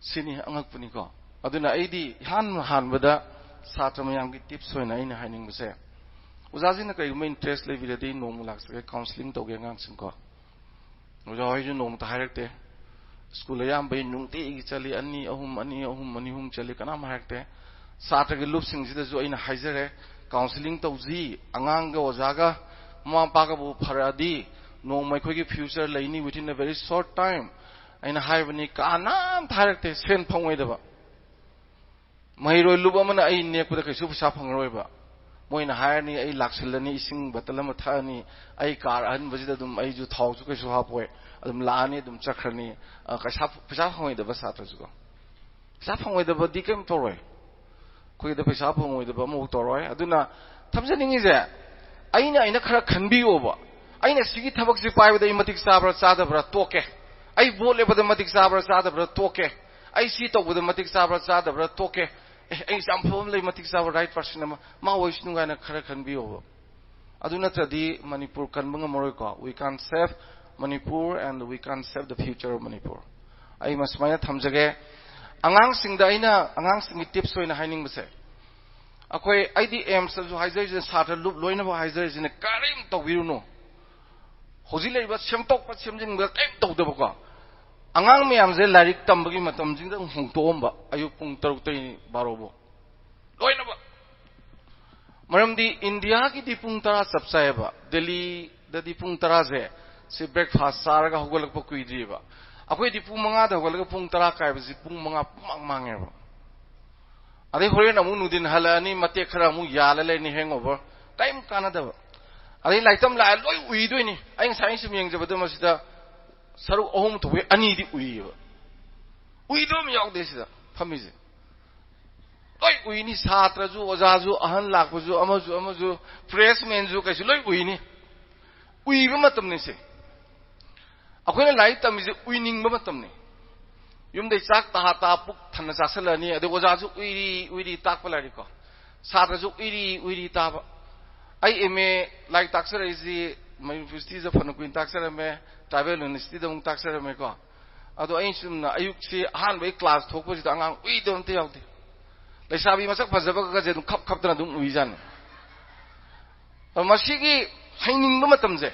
ꯁꯤꯅꯤ ꯑꯉꯛꯄꯅꯤꯀꯣ꯫ ꯑꯗꯨꯅ ꯑꯩꯗꯤ ꯏꯍꯥꯟ ꯍꯥꯟꯕꯗ ꯁꯥꯇ꯭ꯔ ꯃꯌꯥꯝꯒꯤ ꯇꯤꯞꯁ ꯑꯣꯏꯅ ꯑꯩꯅ ꯍꯥꯏꯅꯤꯡꯕꯁꯦ, ꯑꯣꯖꯥꯁꯤꯡꯅ ꯀꯩꯒꯨꯝꯕ ꯏꯟꯇꯔꯦꯁ ꯂꯩꯕꯤꯔꯗꯤ ꯅꯣꯡꯃ ꯂꯥꯛꯆꯒꯦ, ꯀꯥꯎꯟꯁꯤꯂꯤꯡ ꯇꯧꯒꯦ ꯑꯉꯥꯡꯁꯤꯡꯀꯣ꯫ ꯑꯣꯖꯥ ꯍꯣꯏꯁꯨ ꯅꯣꯡꯃꯇ ꯍꯥꯏꯔꯛꯇꯦ꯫ ꯁ꯭ꯀꯨꯜ ꯑꯌꯥꯝꯕ ꯅꯨꯡꯇꯤꯒꯤ ꯆꯠꯂꯤ, ꯑꯅꯤ ꯑꯍꯨꯝ, ꯑꯅꯤ ꯑꯍꯨꯝ, ꯑꯅꯤ ꯑꯍꯨꯝ ꯆꯠꯂꯤ, ꯀꯅꯥꯝ ꯍꯥꯏꯔꯛꯇꯦ꯫ ꯁꯥꯇ꯭ꯔꯒꯤ ꯂꯨꯞꯁꯤꯡꯁꯤꯗꯁꯨ ꯑꯩꯅ ꯍꯥꯏꯖꯔꯦ, ꯀꯥꯎꯟꯁꯤꯂꯤꯡ ꯇꯧꯁꯤ, ꯑꯉꯥꯡꯒ ꯑꯣꯖꯥꯒ ꯃꯃꯥ ꯃꯄꯥꯒꯕꯨ ꯐꯔꯛꯑꯗꯤ ꯅꯣꯡꯃ ꯑꯩꯈꯣꯏꯒꯤ ꯐ꯭ꯌꯨꯆꯔ ꯂꯩꯅꯤ, within a very short time꯫ ꯑꯩꯅ ꯍꯥꯏꯕꯅꯤ, ꯀꯅꯥꯝꯇ ꯍꯥꯏꯔꯛꯇꯦ꯫ ꯁꯦꯟ ꯐꯪꯉꯣꯏꯗꯕ꯫ ꯃꯍꯩꯔꯣꯏ ꯂꯨꯞ ꯑꯃꯅ ꯑꯩ ꯅꯦꯛꯄꯗ ꯀꯩꯁꯨ ꯄꯩꯁꯥ ꯐꯪꯉꯔꯣꯏꯕ꯫ ꯃꯣꯏꯅ ꯍꯥꯏꯔꯅꯤ, ꯑꯩ ꯂꯥꯛꯁꯤꯜꯂꯅꯤ, ꯏꯁꯤꯡ ꯕꯇꯜ ꯑꯃ ꯊꯛꯑꯅꯤ, ꯑꯩ ꯀꯥꯔ ꯑꯍꯟꯕꯁꯤꯗ ꯑꯗꯨꯝ, ꯑꯩꯁꯨ ꯊꯥꯎꯁꯨ ꯀꯩꯁꯨ ꯍꯥꯞꯄꯣꯏ, ꯑꯗꯨꯝ ꯂꯥꯛꯑꯅꯤ, ꯑꯗꯨꯝ ꯆꯠꯈ꯭ꯔꯅꯤ꯫ ꯑ, ꯄꯩꯁꯥ, ꯄꯩꯁꯥ ꯐꯪꯉꯣꯏꯗꯕ ꯁꯥꯇ꯭ꯔꯁꯨꯀꯣ꯫ ꯄꯩꯁꯥ ꯐꯪꯉꯣꯏꯗꯕꯗꯤ ꯀꯩꯝ ꯇꯧꯔꯣꯏ꯫ ꯑꯩꯈꯣꯏꯒꯤꯗ ꯄꯩꯁꯥ ꯐꯪꯉꯣꯏꯗꯕ ꯑꯃꯐꯥꯎ ꯇꯧꯔꯣꯏ꯫ ꯑꯗꯨꯅ ꯊꯝꯖꯅꯤꯡꯉꯤꯁꯦ, ꯑꯩꯅ, ꯑꯩꯅ ꯈꯔ ꯈꯟꯕꯤꯌꯣꯕ꯫ ꯑꯩꯅ ꯁꯤꯒꯤ ꯊꯕꯛꯁꯤ ꯄꯥꯏꯕꯗ ꯑꯩ ꯃꯇꯤꯛ ꯆꯥꯕ꯭ꯔꯥ ꯆꯥꯗꯕ꯭ꯔꯥ ꯇꯣꯛꯀꯦ꯫ ꯑꯩ ꯚꯣꯠ ꯂꯦꯞꯄꯗ ꯃꯇꯤꯛ ꯆꯥꯕ꯭ꯔꯥ ꯆꯥꯗꯕ꯭ꯔꯥ ꯇꯣꯛꯀꯦ꯫ ꯑꯩ ꯁꯤ ꯇꯧꯕꯗ ꯃꯇꯤꯛ ꯆꯥꯕ꯭ꯔꯥ ꯆꯥꯗꯕ꯭ꯔꯥ ꯇꯣꯛꯀꯦ꯫ ꯑꯦ, ꯑꯩ ꯌꯥꯝ ꯐꯕ ꯑꯃ ꯂꯩ, ꯃꯇꯤꯛ ꯆꯥꯕ ꯔꯥꯏꯠ ꯄꯥꯔꯁꯟ ꯑꯃ, ꯃꯥ ꯑꯣꯏꯁꯅꯨ ꯀꯥꯏꯅ ꯈꯔ ꯈꯟꯕꯤꯌꯣꯕ꯫ ꯑꯗꯨ ꯅꯠꯇ꯭ꯔꯗꯤ ꯃꯅꯤꯄꯨꯔ ꯀꯟꯕ ꯉꯝꯃꯔꯣꯏꯀꯣ꯫ We can't save Manipur and we can't save the future of Manipur. ꯑꯩ ꯃꯁꯨꯃꯥꯏꯅ ꯊꯝꯖꯒꯦ꯫ ꯑꯉꯥꯡꯁꯤꯡꯗ ꯑꯩꯅ, ꯑꯉꯥꯡꯁꯤꯡꯒꯤ ꯇꯤꯞꯁ ꯑꯣꯏꯅ ꯍꯥꯏꯅꯤꯡꯕꯁꯦ, ꯑꯩꯈꯣꯏ, ꯑꯩꯗꯤ ꯑꯦꯝꯁꯇꯁꯨ ꯍꯥꯏꯖꯔꯤꯁꯦ, ꯁꯥꯇ꯭ꯔ ꯂꯨꯞ ꯂꯣꯏꯅꯃꯛ ꯍꯥꯏꯖꯔꯤꯁꯤꯅ, ꯀꯔꯤꯝ ꯇꯧꯕꯤꯔꯨꯅꯨ꯫ ꯍꯧꯖꯤꯛ ꯂꯩꯔꯤꯕ ꯁꯦꯝꯗꯣꯛꯄ ꯁꯦꯝꯖꯤꯟꯕ ꯀꯔꯤꯝ ꯇꯧꯗꯕꯀꯣ, ꯑꯉꯥꯡ ꯃꯌꯥꯝꯁꯦ ꯂꯥꯏꯔꯤꯛ ꯇꯝꯕꯒꯤ ꯃꯇꯝꯁꯤꯡꯗ ꯑꯃꯨꯛ ꯍꯣꯡꯗꯣꯛꯑꯝꯕ, ꯑꯌꯨꯛ ꯄꯨꯡ ꯇꯔꯨꯛꯇꯒꯤ ꯕꯥꯔꯣꯕꯨ ꯂꯣꯏꯅꯃꯛ꯫ ꯃꯔꯝꯗꯤ ꯏꯟꯗꯤꯌꯥꯒꯤꯗꯤ ꯄꯨꯡ ꯇꯔꯥ ꯆꯞ ꯆꯥꯏꯌꯦꯕ꯫ ꯗꯦꯜꯂꯤꯗꯗꯤ ꯄꯨꯡ ꯇꯔꯥꯁꯦ, ꯁꯤ ꯕ꯭ꯔꯦꯛꯐꯥꯁ ꯆꯥꯔꯒ ꯍꯧꯒꯠꯂꯛꯄ ꯀꯨꯏꯗ꯭ꯔꯤꯕ꯫ ꯑꯩꯈꯣꯏꯗꯤ ꯄꯨꯡ ꯃꯉꯥꯗ ꯍꯧꯒꯠꯂꯒ ꯄꯨꯡ ꯇꯔꯥ ꯀꯥꯏꯕꯁꯤ ꯄꯨꯡ ꯃꯉꯥ ꯄꯨꯡꯃꯥꯡ ꯃꯥꯡꯉꯦꯕ꯫ ꯑꯗꯩ ꯍꯣꯔꯦꯟ ꯑꯃꯨꯛ ꯅꯨꯡꯊꯤꯟ ꯍꯜꯂꯛꯑꯅꯤ, ꯃꯇꯦꯛ ꯈꯔ ꯑꯃꯨꯛ ꯌꯥꯜꯂ ꯂꯩꯔꯅꯤ, ꯍꯦꯡꯑꯣꯚꯔ꯫ ꯀꯔꯤꯝ ꯀꯥꯟꯅꯗꯕ꯫ ꯑꯗꯩ ꯂꯥꯏꯔꯤꯛ ꯇꯝ ꯂꯥꯛꯑ ꯂꯣꯏ ꯎꯏꯗꯣꯏꯅꯤ꯫ ꯑꯩ ꯉꯁꯥꯏ ꯑꯩꯅ ꯁꯨꯝ ꯌꯦꯡꯖꯕꯗ ꯃꯁꯤꯗ ꯁꯔꯨꯛ ꯑꯍꯨꯝ ꯊꯣꯛꯄꯒꯤ ꯑꯅꯤꯗꯤ ꯎꯏꯌꯦꯕ꯫ ꯎꯏꯗꯕ ꯑꯃ ꯌꯥꯎꯗꯦ ꯁꯤꯗ ꯐꯝꯃꯤꯁꯦ꯫ ꯂꯣꯏ ꯎꯏꯅꯤ, ꯁꯥꯇ꯭ꯔꯁꯨ, ꯑꯣꯖꯥꯁꯨ, ꯑꯍꯟ ꯂꯥꯛꯄꯁꯨ, ꯑꯃꯁꯨ, ꯑꯃꯁꯨ, ꯄ꯭ꯔꯦꯁꯃꯦꯟꯁꯨ, ꯀꯩꯁꯨ ꯂꯣꯏ ꯎꯏꯅꯤ꯫ ꯎꯏꯕ ꯃꯇꯝꯅꯤ ꯁꯦ꯫ ꯑꯩꯈꯣꯏꯅ ꯂꯥꯏꯔꯤꯛ ꯇꯝꯃꯤꯁꯦ ꯎꯏꯅꯤꯡꯕ ꯃꯇꯝꯅꯤ꯫ ꯌꯨꯝꯗꯩ ꯆꯥꯛ ꯇꯥ ꯇꯥ ꯄꯨꯛ ꯊꯟꯅ ꯆꯥꯁꯤꯜꯂꯅꯤ, ꯑꯗꯩ ꯑꯣꯖꯥꯁꯨ ꯎꯏꯔꯤ ꯎꯏꯔꯤ ꯇꯥꯛꯄ ꯂꯥꯏꯔꯤꯛꯀꯣ, ꯁꯥꯇ꯭ꯔꯁꯨ ꯎꯏꯔꯤ ꯎꯏꯔꯤ ꯇꯥꯕ꯫ ꯑꯩ ꯑꯦꯝ ꯑꯦ ꯂꯥꯏꯔꯤꯛ ꯇꯥꯛꯆꯔꯛꯏꯁꯤ ꯃꯅꯤꯄꯨꯔ ꯌꯨꯅꯤꯚꯔꯁꯤꯇꯤꯗ ꯐꯅ ꯀꯨꯏꯅ ꯇꯥꯛꯆꯔꯝꯃꯦ, ꯇ꯭ꯔꯥꯏꯕꯦꯜ ꯌꯨꯅꯤꯚꯔꯁꯤꯇꯤꯗ ꯑꯃꯨꯛ ꯇꯥꯛꯆꯔꯝꯃꯦꯀꯣ꯫ ꯑꯗꯣ ꯑꯩ ꯆꯨꯝꯅ ꯑꯌꯨꯛꯁꯤ ꯑꯍꯥꯟꯕ ꯑꯩ ꯀ꯭ꯂꯥꯁ ꯊꯣꯛꯄꯁꯤꯗ ꯑꯉꯥꯡ ꯎꯏꯗꯕ ꯑꯝꯇ ꯌꯥꯎꯗꯦ꯫ ꯂꯩꯁꯥꯕꯤ ꯃꯁꯛ ꯐꯖꯕꯒꯁꯦ ꯑꯗꯨꯝ ꯈꯞ ꯈꯞꯇꯅ ꯑꯗꯨꯝ ꯎꯏꯖꯥꯠꯅꯤ꯫ ꯑꯗꯣ ꯃꯁꯤꯒꯤ ꯍꯩꯅꯤꯡꯕ ꯃꯇꯝꯁꯦ,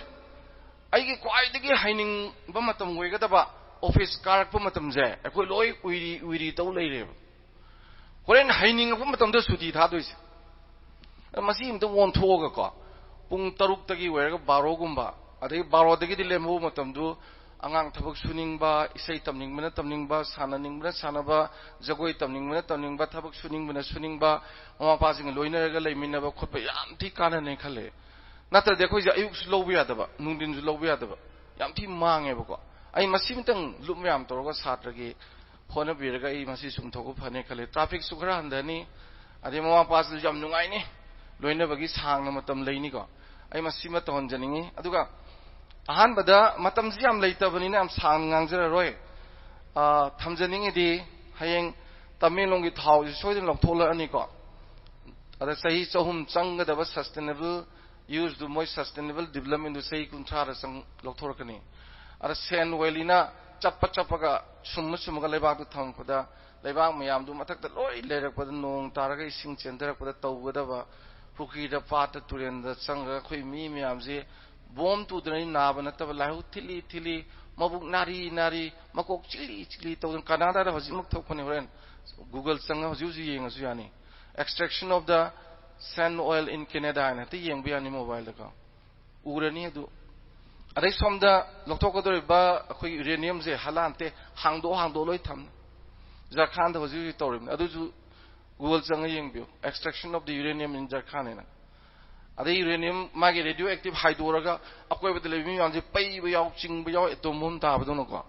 ꯑꯩꯒꯤ ꯈ꯭ꯋꯥꯏꯗꯒꯤ ꯍꯩꯅꯤꯡꯕ ꯃꯇꯝ ꯑꯣꯏꯒꯗꯕ ꯑꯣꯐꯤꯁ ꯀꯥꯔꯛꯄ ꯃꯇꯝꯁꯦ ꯑꯩꯈꯣꯏ ꯂꯣꯏ ꯎꯏꯔꯤ ꯎꯏꯔꯤ ꯇꯧ ꯂꯩꯔꯦꯕ꯫ ꯍꯣꯔꯦꯟ ꯍꯩꯅꯤꯡꯉꯛꯄ ꯃꯇꯝꯗ ꯁꯨꯇꯤ ꯊꯥꯗꯣꯏꯁꯦ꯫ ꯑꯗꯣ ꯃꯁꯤ ꯑꯝꯇ ꯑꯣꯟꯊꯣꯛꯑꯒꯀꯣ, ꯄꯨꯡ ꯇꯔꯨꯛꯇꯒꯤ ꯑꯣꯏꯔꯒ ꯕꯥꯔꯣꯒꯨꯝꯕ, ꯑꯗꯒꯤ ꯕꯥꯔꯣꯗꯒꯤꯗꯤ ꯂꯦꯝꯍꯧꯕ ꯃꯇꯝꯗꯨ ꯑꯉꯥꯡ ꯊꯕꯛ ꯁꯨꯅꯤꯡꯕ, ꯏꯁꯩ ꯇꯝꯅꯤꯡꯕꯅ ꯇꯝꯅꯤꯡꯕ, ꯁꯥꯟꯅꯅꯤꯡꯕꯅ ꯁꯥꯟꯅꯕ, ꯖꯒꯣꯏ ꯇꯝꯅꯤꯡꯕꯅ ꯇꯝꯅꯤꯡꯕ, ꯊꯕꯛ ꯁꯨꯅꯤꯡꯕꯅ ꯁꯨꯅꯤꯡꯕ, ꯃꯃꯥ ꯃꯄꯥꯁꯤꯡꯒ ꯂꯣꯏꯅꯔꯒ ꯂꯩꯃꯤꯟꯅꯕ ꯈꯣꯠꯄ ꯌꯥꯝ ꯊꯤ ꯀꯥꯟꯅꯅꯤ ꯈꯜꯂꯦ꯫ ꯅꯠꯇ꯭ꯔꯗꯤ ꯑꯩꯈꯣꯏꯁꯦ ꯑꯌꯨꯛꯁꯨ ꯂꯧꯕ ꯌꯥꯗꯕ, ꯅꯨꯡꯊꯤꯟꯁꯨ ꯂꯧꯕ ꯌꯥꯗꯕ, ꯌꯥꯝ ꯊꯤ ꯃꯥꯡꯉꯦꯕꯀꯣ꯫ ꯑꯩ ꯃꯁꯤꯃꯇꯪ ꯂꯨꯞ ꯃꯌꯥꯝ ꯇꯧꯔꯒ ꯁꯥꯇ꯭ꯔꯒꯤ ꯍꯣꯠꯅꯕꯤꯔꯒ ꯑꯩ ꯃꯁꯤ ꯆꯨꯝꯊꯣꯛꯄ ꯐꯅꯤ ꯈꯜꯂꯤ꯫ ꯇ꯭ꯔꯥꯐꯤꯛꯁꯨ ꯈꯔ ꯍꯟꯊꯅꯤ, ꯑꯗꯩ ꯃꯃꯥ ꯃꯄꯥꯁꯤꯁꯨ ꯌꯥꯝ ꯅꯨꯡꯉꯥꯏꯅꯤ, ꯂꯣꯏꯅꯕꯒꯤ ꯁꯥꯡꯅ ꯃꯇꯝ ꯂꯩꯅꯤꯀꯣ꯫ ꯑꯩ ꯃꯁꯤꯃ ꯇꯧꯍꯟꯖꯅꯤꯡꯉꯤ꯫ ꯑꯗꯨꯒ ꯑꯍꯥꯟꯕꯗ ꯃꯇꯝꯁꯤ ꯌꯥꯝ ꯂꯩꯇꯕꯅꯤꯅ ꯌꯥꯝ ꯁꯥꯡꯅ ꯉꯥꯡꯖꯔꯔꯣꯏ꯫ ꯑ, ꯊꯝꯖꯅꯤꯡꯉꯤꯗꯤ ꯍꯌꯦꯡ ꯇꯃꯦꯡꯂꯣꯡꯒꯤ ꯊꯥꯎꯁꯤ ꯁꯣꯏꯗꯅ ꯂꯧꯊꯣꯛꯂꯛꯑꯅꯤꯀꯣ꯫ ꯑꯗ ꯆꯍꯤ ꯆꯍꯨꯝ ꯆꯪꯒꯗꯕ sustainable useꯗꯨ, ꯃꯣꯏ sustainable developmentꯗꯨ ꯆꯍꯤ ꯀꯨꯟꯊ꯭ꯔꯥꯗ ꯆꯪ-, ꯂꯧꯊꯣꯔꯛꯀꯅꯤ꯫ ꯑꯗ ꯁꯦꯟ ꯋꯦꯂꯤꯅ ꯆꯞꯄ ꯆꯞꯄꯒ, ꯁꯨꯝꯃ ꯁꯨꯝꯃꯒ ꯂꯩꯕꯥꯛꯇꯨ ꯊꯝꯃꯛꯄꯗ, ꯂꯩꯕꯥꯛ ꯃꯌꯥꯝꯗꯨ ꯃꯊꯛꯇ ꯂꯣꯏ ꯂꯩꯔꯛꯄꯗ, ꯅꯣꯡ ꯇꯥꯔꯒ ꯏꯁꯤꯡ ꯆꯦꯟꯊꯔꯛꯄꯗ ꯇꯧꯒꯗꯕ, ꯄꯨꯈ꯭ꯔꯤꯗ, ꯄꯥꯠꯇ, ꯇꯨꯔꯦꯟꯗ ꯆꯪꯉꯒ ꯑꯩꯈꯣꯏ ꯃꯤ ꯃꯌꯥꯝꯁꯦ ꯕꯣꯝ ꯇꯨꯗꯅ ꯅꯥꯕ ꯅꯠꯇꯕ, ꯂꯥꯏꯍꯧ ꯊꯤꯜꯂꯤ ꯊꯤꯜꯂꯤ, ꯃꯕꯨꯛ ꯅꯥꯔꯤ ꯅꯥꯔꯤ, ꯃꯀꯣꯛ ꯆꯤꯛꯂꯤ ꯆꯤꯛꯂꯤ ꯇꯧꯗꯅ, ꯀꯅꯥꯗꯥꯗ ꯍꯧꯖꯤꯛꯃꯛ ꯊꯣꯛꯄꯅꯤ꯫ ꯍꯣꯔꯦꯟ Google ꯆꯪꯉ ꯍꯧꯖꯤꯛ ꯍꯧꯖꯤꯛ ꯌꯦꯡꯉꯁꯨ ꯌꯥꯅꯤ꯫ Extraction of the sand oil in Canada ꯍꯥꯏꯅ ꯍꯦꯛꯇ ꯌꯦꯡꯕ ꯌꯥꯅꯤ mobileꯗꯀꯣ, ꯎꯔꯅꯤ ꯑꯗꯨ꯫ ꯑꯗꯩ ꯁꯣꯝꯗ ꯂꯧꯊꯣꯛꯀꯗꯧꯔꯤꯕ ꯑꯩꯈꯣꯏꯒꯤ uraniumꯁꯦ ꯍꯂꯥꯟꯇꯦ, ꯍꯥꯡꯗꯣꯛ ꯍꯥꯡꯗꯣꯛ ꯂꯣꯏ ꯊꯝꯃꯦ꯫ ꯖꯔꯈꯥꯟꯗ ꯍꯧꯖꯤꯛ ꯍꯧꯖꯤꯛ ꯇꯧꯔꯤꯕꯅꯤ꯫ ꯑꯗꯨꯁꯨ Google ꯆꯪꯉ ꯌꯦꯡꯕꯤꯌꯨ, Extraction of the Uranium in Jharkhand ꯍꯥꯏꯅ꯫ ꯑꯗꯩ uranium ꯃꯥꯒꯤ radioactive ꯍꯥꯏꯗꯣꯔꯒ ꯑꯀꯣꯏꯕꯗ ꯂꯩꯕ ꯃꯤ ꯃꯌꯥꯝꯁꯦ ꯄꯩꯕ ꯌꯥꯎ, ꯆꯤꯡꯕ ꯌꯥꯎ, atom bomb ꯇꯥꯕꯗꯧꯅꯀꯣ꯫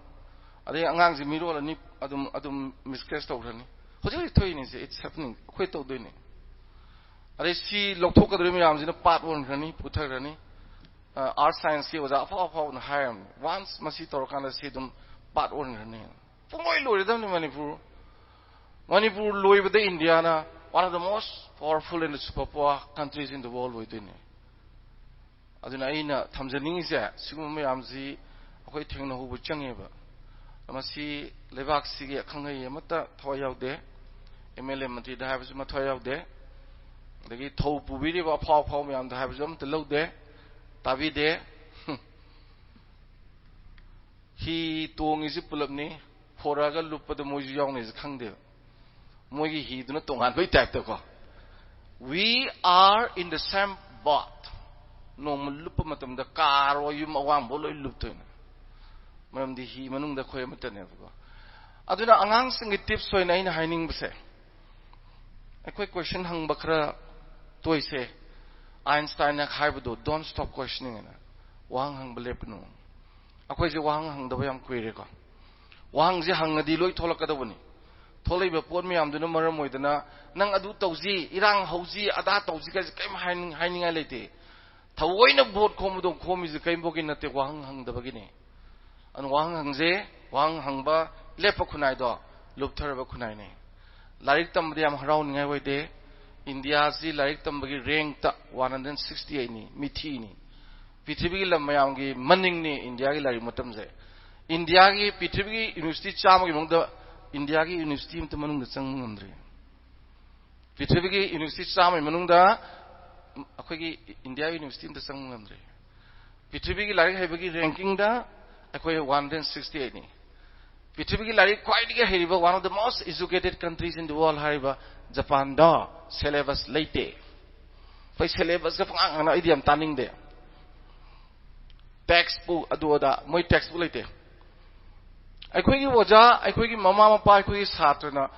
ꯑꯗꯩ ꯑꯉꯥꯡꯁꯦ ꯃꯤꯔꯣꯜ ꯑꯅꯤ ꯑꯗꯨꯝ, ꯑꯗꯨꯝ miscarriage ꯇꯧꯈ꯭ꯔꯅꯤ꯫ ꯍꯧꯖꯤꯛ ꯍꯧꯖꯤꯛ ꯊꯣꯛꯏꯅꯦ ꯁꯦ, it's happening, ꯑꯩꯈꯣꯏ ꯇꯧꯗꯣꯏꯅꯦ꯫ ꯑꯗꯩ ꯁꯤ ꯂꯧꯊꯣꯛꯀꯗꯧꯔꯤꯕ ꯃꯌꯥꯝꯁꯤꯅ ꯄꯥꯠ ꯑꯣꯟꯈ꯭ꯔꯅꯤ, ꯄꯨꯊꯈ꯭ꯔꯅꯤ꯫ ꯑ, earth scienceꯀꯤ ꯑꯣꯖꯥ ꯑꯐꯥꯎ ꯑꯐꯥꯎꯕꯅ ꯍꯥꯏꯔꯝꯅꯤ, once ꯃꯁꯤ ꯇꯧꯔꯀꯥꯟꯗ ꯁꯤ ꯑꯗꯨꯝ ꯄꯥꯠ ꯑꯣꯟꯈ꯭ꯔꯅꯤ꯫ ꯄꯨꯡꯂꯣꯏ ꯂꯣꯏꯔꯗꯕꯅꯤ ꯃꯅꯤꯄꯨꯔ꯫ ꯃꯅꯤꯄꯨꯔ ꯂꯣꯏꯕꯗ ꯏꯟꯗꯤꯌꯥꯅ one of the most powerful and super power countries in the world ꯑꯣꯏꯗꯣꯏꯅꯦ꯫ ꯑꯗꯨꯅ ꯑꯩꯅ ꯊꯝꯖꯅꯤꯡꯉꯤꯁꯦ, ꯁꯤꯒꯨꯝꯕ ꯃꯌꯥꯝꯁꯤ ꯑꯩꯈꯣꯏ ꯊꯦꯡꯅꯍꯧꯕ ꯆꯪꯉꯦꯕ꯫ ꯃꯁꯤ ꯂꯩꯕꯥꯛꯁꯤꯒꯤ ꯑꯈꯪ ꯑꯍꯩ ꯑꯃꯠꯇ ꯊꯋꯥꯏ ꯌꯥꯎꯗꯦ, ꯑꯦꯝ ꯑꯦꯜ ꯑꯦ ꯃꯟꯇ꯭ꯔꯤꯗ ꯍꯥꯏꯕꯁꯨ ꯃꯊ꯭ꯋꯥꯏ ꯌꯥꯎꯗꯦ, ꯑꯗꯒꯤ ꯊꯧ ꯄꯨꯕꯤꯔꯤꯕ ꯑꯐꯥꯎ ꯑꯐꯥꯎ ꯃꯌꯥꯝꯗ ꯍꯥꯏꯕꯁꯨ ꯑꯃꯠꯇ ꯂꯧꯗꯦ, ꯇꯥꯕꯤꯗꯦ꯫ ꯍꯤ ꯇꯣꯡꯉꯤꯁꯤ ꯄꯨꯂꯞꯅꯤ, ꯐꯣꯔꯛꯑꯒ ꯂꯨꯞꯄꯗ ꯃꯣꯏꯁꯨ ꯌꯥꯎꯅꯤꯁꯦ ꯈꯪꯗꯦꯕ꯫ ꯃꯣꯏꯒꯤ ꯍꯤꯗꯨꯅ ꯇꯣꯉꯥꯟꯕꯩ ꯇꯥꯏꯞꯇꯀꯣ꯫ We are in the same boat. ꯅꯣꯡꯃ ꯂꯨꯞꯄ ꯃꯇꯝꯗ ꯀꯥꯔ ꯑꯣꯏ, ꯌꯨꯝ ꯑꯋꯥꯡꯕ ꯂꯣꯏ ꯂꯨꯞꯇꯣꯏꯅꯦ, ꯃꯔꯝꯗꯤ ꯍꯤ ꯃꯅꯨꯡꯗ ꯑꯩꯈꯣꯏ ꯑꯃꯠꯇꯅꯦꯕꯀꯣ꯫ ꯑꯗꯨꯅ ꯑꯉꯥꯡꯁꯤꯡꯒꯤ ꯇꯤꯞꯁ ꯑꯣꯏꯅ ꯑꯩꯅ ꯍꯥꯏꯅꯤꯡꯕꯁꯦ, ꯑꯩꯈꯣꯏ ꯀꯣꯏꯁꯟ ꯍꯪꯕ ꯈꯔ ꯇꯣꯏꯁꯦ꯫ ꯑꯥꯏꯟꯁꯇꯥꯏꯟꯅ ꯍꯥꯏꯕꯗꯣ, "Don't stop questioning" ꯍꯥꯏꯅ, ꯋꯥꯍꯪ ꯍꯪꯕ ꯂꯦꯞꯀꯅꯨ꯫ ꯑꯩꯈꯣꯏꯁꯦ ꯋꯥꯍꯪ ꯍꯪꯗꯕ ꯌꯥꯝ ꯀꯨꯏꯔꯦꯀꯣ꯫ ꯋꯥꯍꯪꯁꯦ ꯍꯪꯉꯗꯤ ꯂꯣꯏ ꯊꯣꯛꯂꯛꯀꯗꯧꯕꯅꯤ꯫ ꯊꯣꯛꯂꯛꯏꯕ ꯄꯣꯠ ꯃꯌꯥꯝꯗꯨꯅ ꯃꯔꯝ ꯑꯣꯏꯗꯅ, "ꯅꯪ ꯑꯗꯨ ꯇꯧꯁꯤ, ꯏꯔꯥꯡ ꯍꯧꯁꯤ, ꯑꯗꯥ ꯇꯧꯁꯤ" ꯀꯥꯏꯁꯦ ꯀꯔꯤꯝ ꯍꯥꯏꯅꯤꯡ-, ꯍꯥꯏꯅꯤꯡꯉꯥꯏ ꯂꯩꯇꯦ꯫ ꯊꯑꯣꯏꯅ ꯚꯣꯠ ꯈꯣꯝꯕꯗꯧ ꯈꯣꯝꯃꯤꯁꯦ ꯀꯔꯤꯝꯐꯥꯎꯒꯤ ꯅꯠꯇꯦ, ꯋꯥꯍꯪ ꯍꯪꯗꯕꯒꯤꯅꯤ꯫ ꯑꯗꯨꯅ ꯋꯥꯍꯪ ꯍꯪꯁꯦ, ꯋꯥꯍꯪ ꯍꯪꯕ ꯂꯦꯞꯄ ꯈꯨꯟꯅꯥꯏꯗꯣ ꯂꯨꯞꯊꯔꯕ ꯈꯨꯟꯅꯥꯏꯅꯤ꯫ ꯂꯥꯏꯔꯤꯛ ꯇꯝꯕꯗ ꯌꯥꯝ ꯍꯔꯥꯎꯅꯤꯡꯉꯥꯏ ꯑꯣꯏꯗꯦ꯫ ꯏꯟꯗꯤꯌꯥꯁꯤ ꯂꯥꯏꯔꯤꯛ ꯇꯝꯕꯒꯤ ꯔꯦꯡꯛꯇ ꯋꯥꯟ ꯍꯟꯗ꯭ꯔꯦꯠ ꯁꯤꯛꯁꯇꯤ ꯑꯩꯠꯅꯤ, ꯃꯤꯊꯤꯅꯤ꯫ ꯄ꯭ꯔꯤꯊꯤꯕꯤꯒꯤ ꯂꯝ ꯃꯌꯥꯝꯒꯤ ꯃꯅꯤꯡꯅꯤ ꯏꯟꯗꯤꯌꯥꯒꯤ ꯂꯥꯏꯔꯤꯛ ꯃꯇꯝꯁꯦ꯫ ꯏꯟꯗꯤꯌꯥꯒꯤ ꯄ꯭ꯔꯤꯊꯤꯕꯤꯒꯤ ꯌꯨꯅꯤꯚꯔꯁꯤꯇꯤ ꯆꯥꯝꯃꯒꯤ ꯃꯅꯨꯡꯗ ꯏꯟꯗꯤꯌꯥꯒꯤ ꯌꯨꯅꯤꯚꯔꯁꯤꯇꯤ ꯑꯃꯠꯇ ꯃꯅꯨꯡꯗ ꯆꯪꯕ ꯉꯝꯗ꯭ꯔꯤ꯫ ꯄ꯭ꯔꯤꯊꯤꯕꯤꯒꯤ ꯌꯨꯅꯤꯚꯔꯁꯤꯇꯤ ꯆꯥꯝꯃꯒꯤ ꯃꯅꯨꯡꯗ ꯑꯩꯈꯣꯏꯒꯤ ꯏꯟꯗꯤꯌꯥ ꯌꯨꯅꯤꯚꯔꯁꯤꯇꯤ ꯑꯃꯠꯇ ꯆꯪꯕ ꯉꯝꯗ꯭ꯔꯤ꯫ ꯄ꯭ꯔꯤꯊꯤꯕꯤꯒꯤ ꯂꯥꯏꯔꯤꯛ ꯍꯩꯕꯒꯤ ꯔꯦꯡꯀꯤꯡꯗ ꯑꯩꯈꯣꯏ ꯋꯥꯟ ꯍꯟꯗ꯭ꯔꯦꯠ ꯁꯤꯛꯁꯇꯤ ꯑꯩꯠꯅꯤ꯫ ꯄ꯭ꯔꯤꯊꯤꯕꯤꯒꯤ ꯂꯥꯏꯔꯤꯛ ꯈ꯭ꯋꯥꯏꯗꯒꯤ ꯍꯩꯔꯤꯕ, one of the most educated countries in the world ꯍꯥꯏꯔꯤꯕ ꯖꯄꯥꯟꯗꯣ ꯁꯦꯂꯦꯕꯁ ꯂꯩꯇꯦ꯫ ꯑꯩꯈꯣꯏ ꯁꯦꯂꯦꯕꯁꯀ ꯄꯉꯥꯡ ꯉꯥꯡꯅ ꯑꯩꯗꯤ ꯌꯥꯝ ꯇꯥꯅꯤꯡꯗꯦ꯫ ꯇꯦꯛꯁꯕꯨꯛ ꯑꯗꯨ ꯑꯗꯥ, ꯃꯣꯏ ꯇꯦꯛꯁꯕꯨꯛ ꯂꯩꯇꯦ꯫ ꯑꯩꯈꯣꯏꯒꯤ ꯑꯣꯖꯥ, ꯑꯩꯈꯣꯏꯒꯤ ꯃꯃꯥ ꯃꯄꯥ, ꯑꯩꯈꯣꯏꯒꯤ ꯁꯥꯇ꯭ꯔꯅ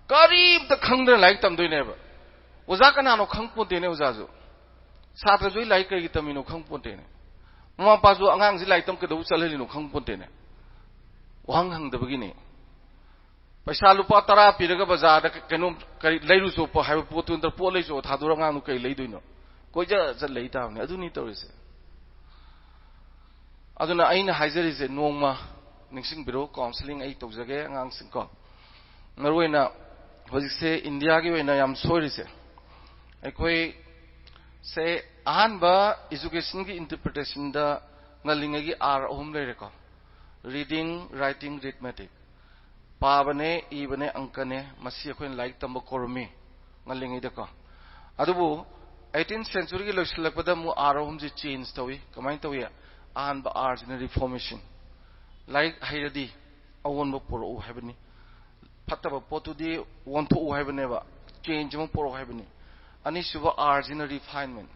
ꯀꯔꯤꯝꯇ ꯈꯪꯗꯅ ꯂꯥꯏꯔꯤꯛ ꯇꯝꯗꯣꯏꯅꯦꯕ꯫ ꯑꯣꯖꯥ ꯀꯅꯥꯅꯣ ꯈꯪ ꯄꯣꯟꯇꯦꯅꯦ ꯑꯣꯖꯥꯁꯨ꯫ ꯁꯥꯇ꯭ꯔꯁꯨ ꯑꯩ ꯂꯥꯏꯔꯤꯛ ꯀꯔꯤꯒꯤ ꯇꯝꯃꯤꯅꯣ ꯈꯪ ꯄꯣꯟꯇꯦꯅꯦ꯫ ꯃꯃꯥ ꯃꯄꯥꯁꯨ ꯑꯉꯥꯡꯁꯤ ꯂꯥꯏꯔꯤꯛ ꯇꯝ ꯀꯩꯗꯧꯕ ꯆꯠꯍꯜꯂꯤꯅꯣ ꯈꯪ ꯄꯣꯟꯇꯦꯅꯦ꯫ ꯋꯥꯍꯪ ꯍꯪꯗꯕꯒꯤꯅꯦ꯫ ꯄꯩꯁꯥ ꯂꯨꯄꯥ ꯇꯔꯥ ꯄꯤꯔꯒ ꯕꯖꯥꯔꯗ ꯀꯩꯅꯣꯝ ꯀꯔꯤ ꯂꯩꯔꯨꯆꯣ ꯄꯣ-, ꯍꯥꯏꯕ ꯄꯣꯠꯇꯨ ꯅꯠꯇ꯭ꯔ, ꯄꯣꯠ ꯂꯩꯆꯣ ꯊꯥꯗꯣꯔꯒ ꯑꯉꯥꯡꯗꯨ ꯀꯔꯤ ꯂꯩꯗꯣꯏꯅꯣ? ꯀꯣꯏꯆꯠ ꯆꯠ ꯂꯩ ꯇꯥꯕꯅꯤ꯫ ꯑꯗꯨꯅꯤ ꯇꯧꯔꯤꯁꯦ꯫ ꯑꯗꯨꯅ ꯑꯩꯅ ꯍꯥꯏꯖꯔꯤꯁꯦ, ꯅꯣꯡꯃ ꯅꯤꯡꯁꯤꯡꯕꯤꯔꯣ, ꯀꯥꯎꯟꯁꯤꯂꯤꯡ ꯑꯩ ꯇꯧꯖꯒꯦ ꯑꯉꯥꯡꯁꯤꯡꯀꯣ꯫ ꯃꯔꯨꯑꯣꯏꯅ ꯍꯧꯖꯤꯛꯁꯦ ꯏꯟꯗꯤꯌꯥꯒꯤ ꯑꯣꯏꯅ ꯌꯥꯝ ꯁꯣꯏꯔꯤꯁꯦ, ꯑꯩꯈꯣꯏꯁꯦ ꯑꯍꯥꯟꯕ educationꯒꯤ interpretationꯗ ꯉꯜꯂꯤꯉꯩꯒꯤ R ꯑꯍꯨꯝ ꯂꯩꯔꯦꯀꯣ: reading, writing, arithmetic꯫ ꯄꯥꯕꯅꯦ, ꯏꯕꯅꯦ, ꯑꯪꯀꯅꯦ꯫ ꯃꯁꯤ ꯑꯩꯈꯣꯏꯅ ꯂꯥꯏꯔꯤꯛ ꯇꯝꯕ ꯀꯧꯔꯝꯃꯤ ꯉꯜꯂꯤꯉꯩꯗꯀꯣ꯫ ꯑꯗꯨꯕꯨ eighteenth centuryꯒꯤ ꯂꯣꯏꯁꯤꯜꯂꯛꯄꯗ ꯑꯃꯨꯛ R ꯑꯍꯨꯝꯁꯤ change ꯇꯧꯏ꯫ ꯀꯃꯥꯏꯅ ꯇꯧꯏ? ꯑꯍꯥꯟꯕ Rꯁꯤꯅ reformation, ꯂꯥꯏꯔꯤꯛ ꯍꯩꯔꯗꯤ ꯑꯑꯣꯟꯕ ꯄꯨꯔꯛꯎ ꯍꯥꯏꯕꯅꯤ, ꯐꯠꯇꯕ ꯄꯣꯠꯇꯨꯗꯤ ꯑꯣꯟꯊꯣꯛꯎ ꯍꯥꯏꯕꯅꯦꯕ, change ꯑꯃ ꯄꯨꯔꯛꯎ ꯍꯥꯏꯕꯅꯤ꯫ ꯑꯅꯤꯁꯨꯕ Rꯁꯤꯅ refinement,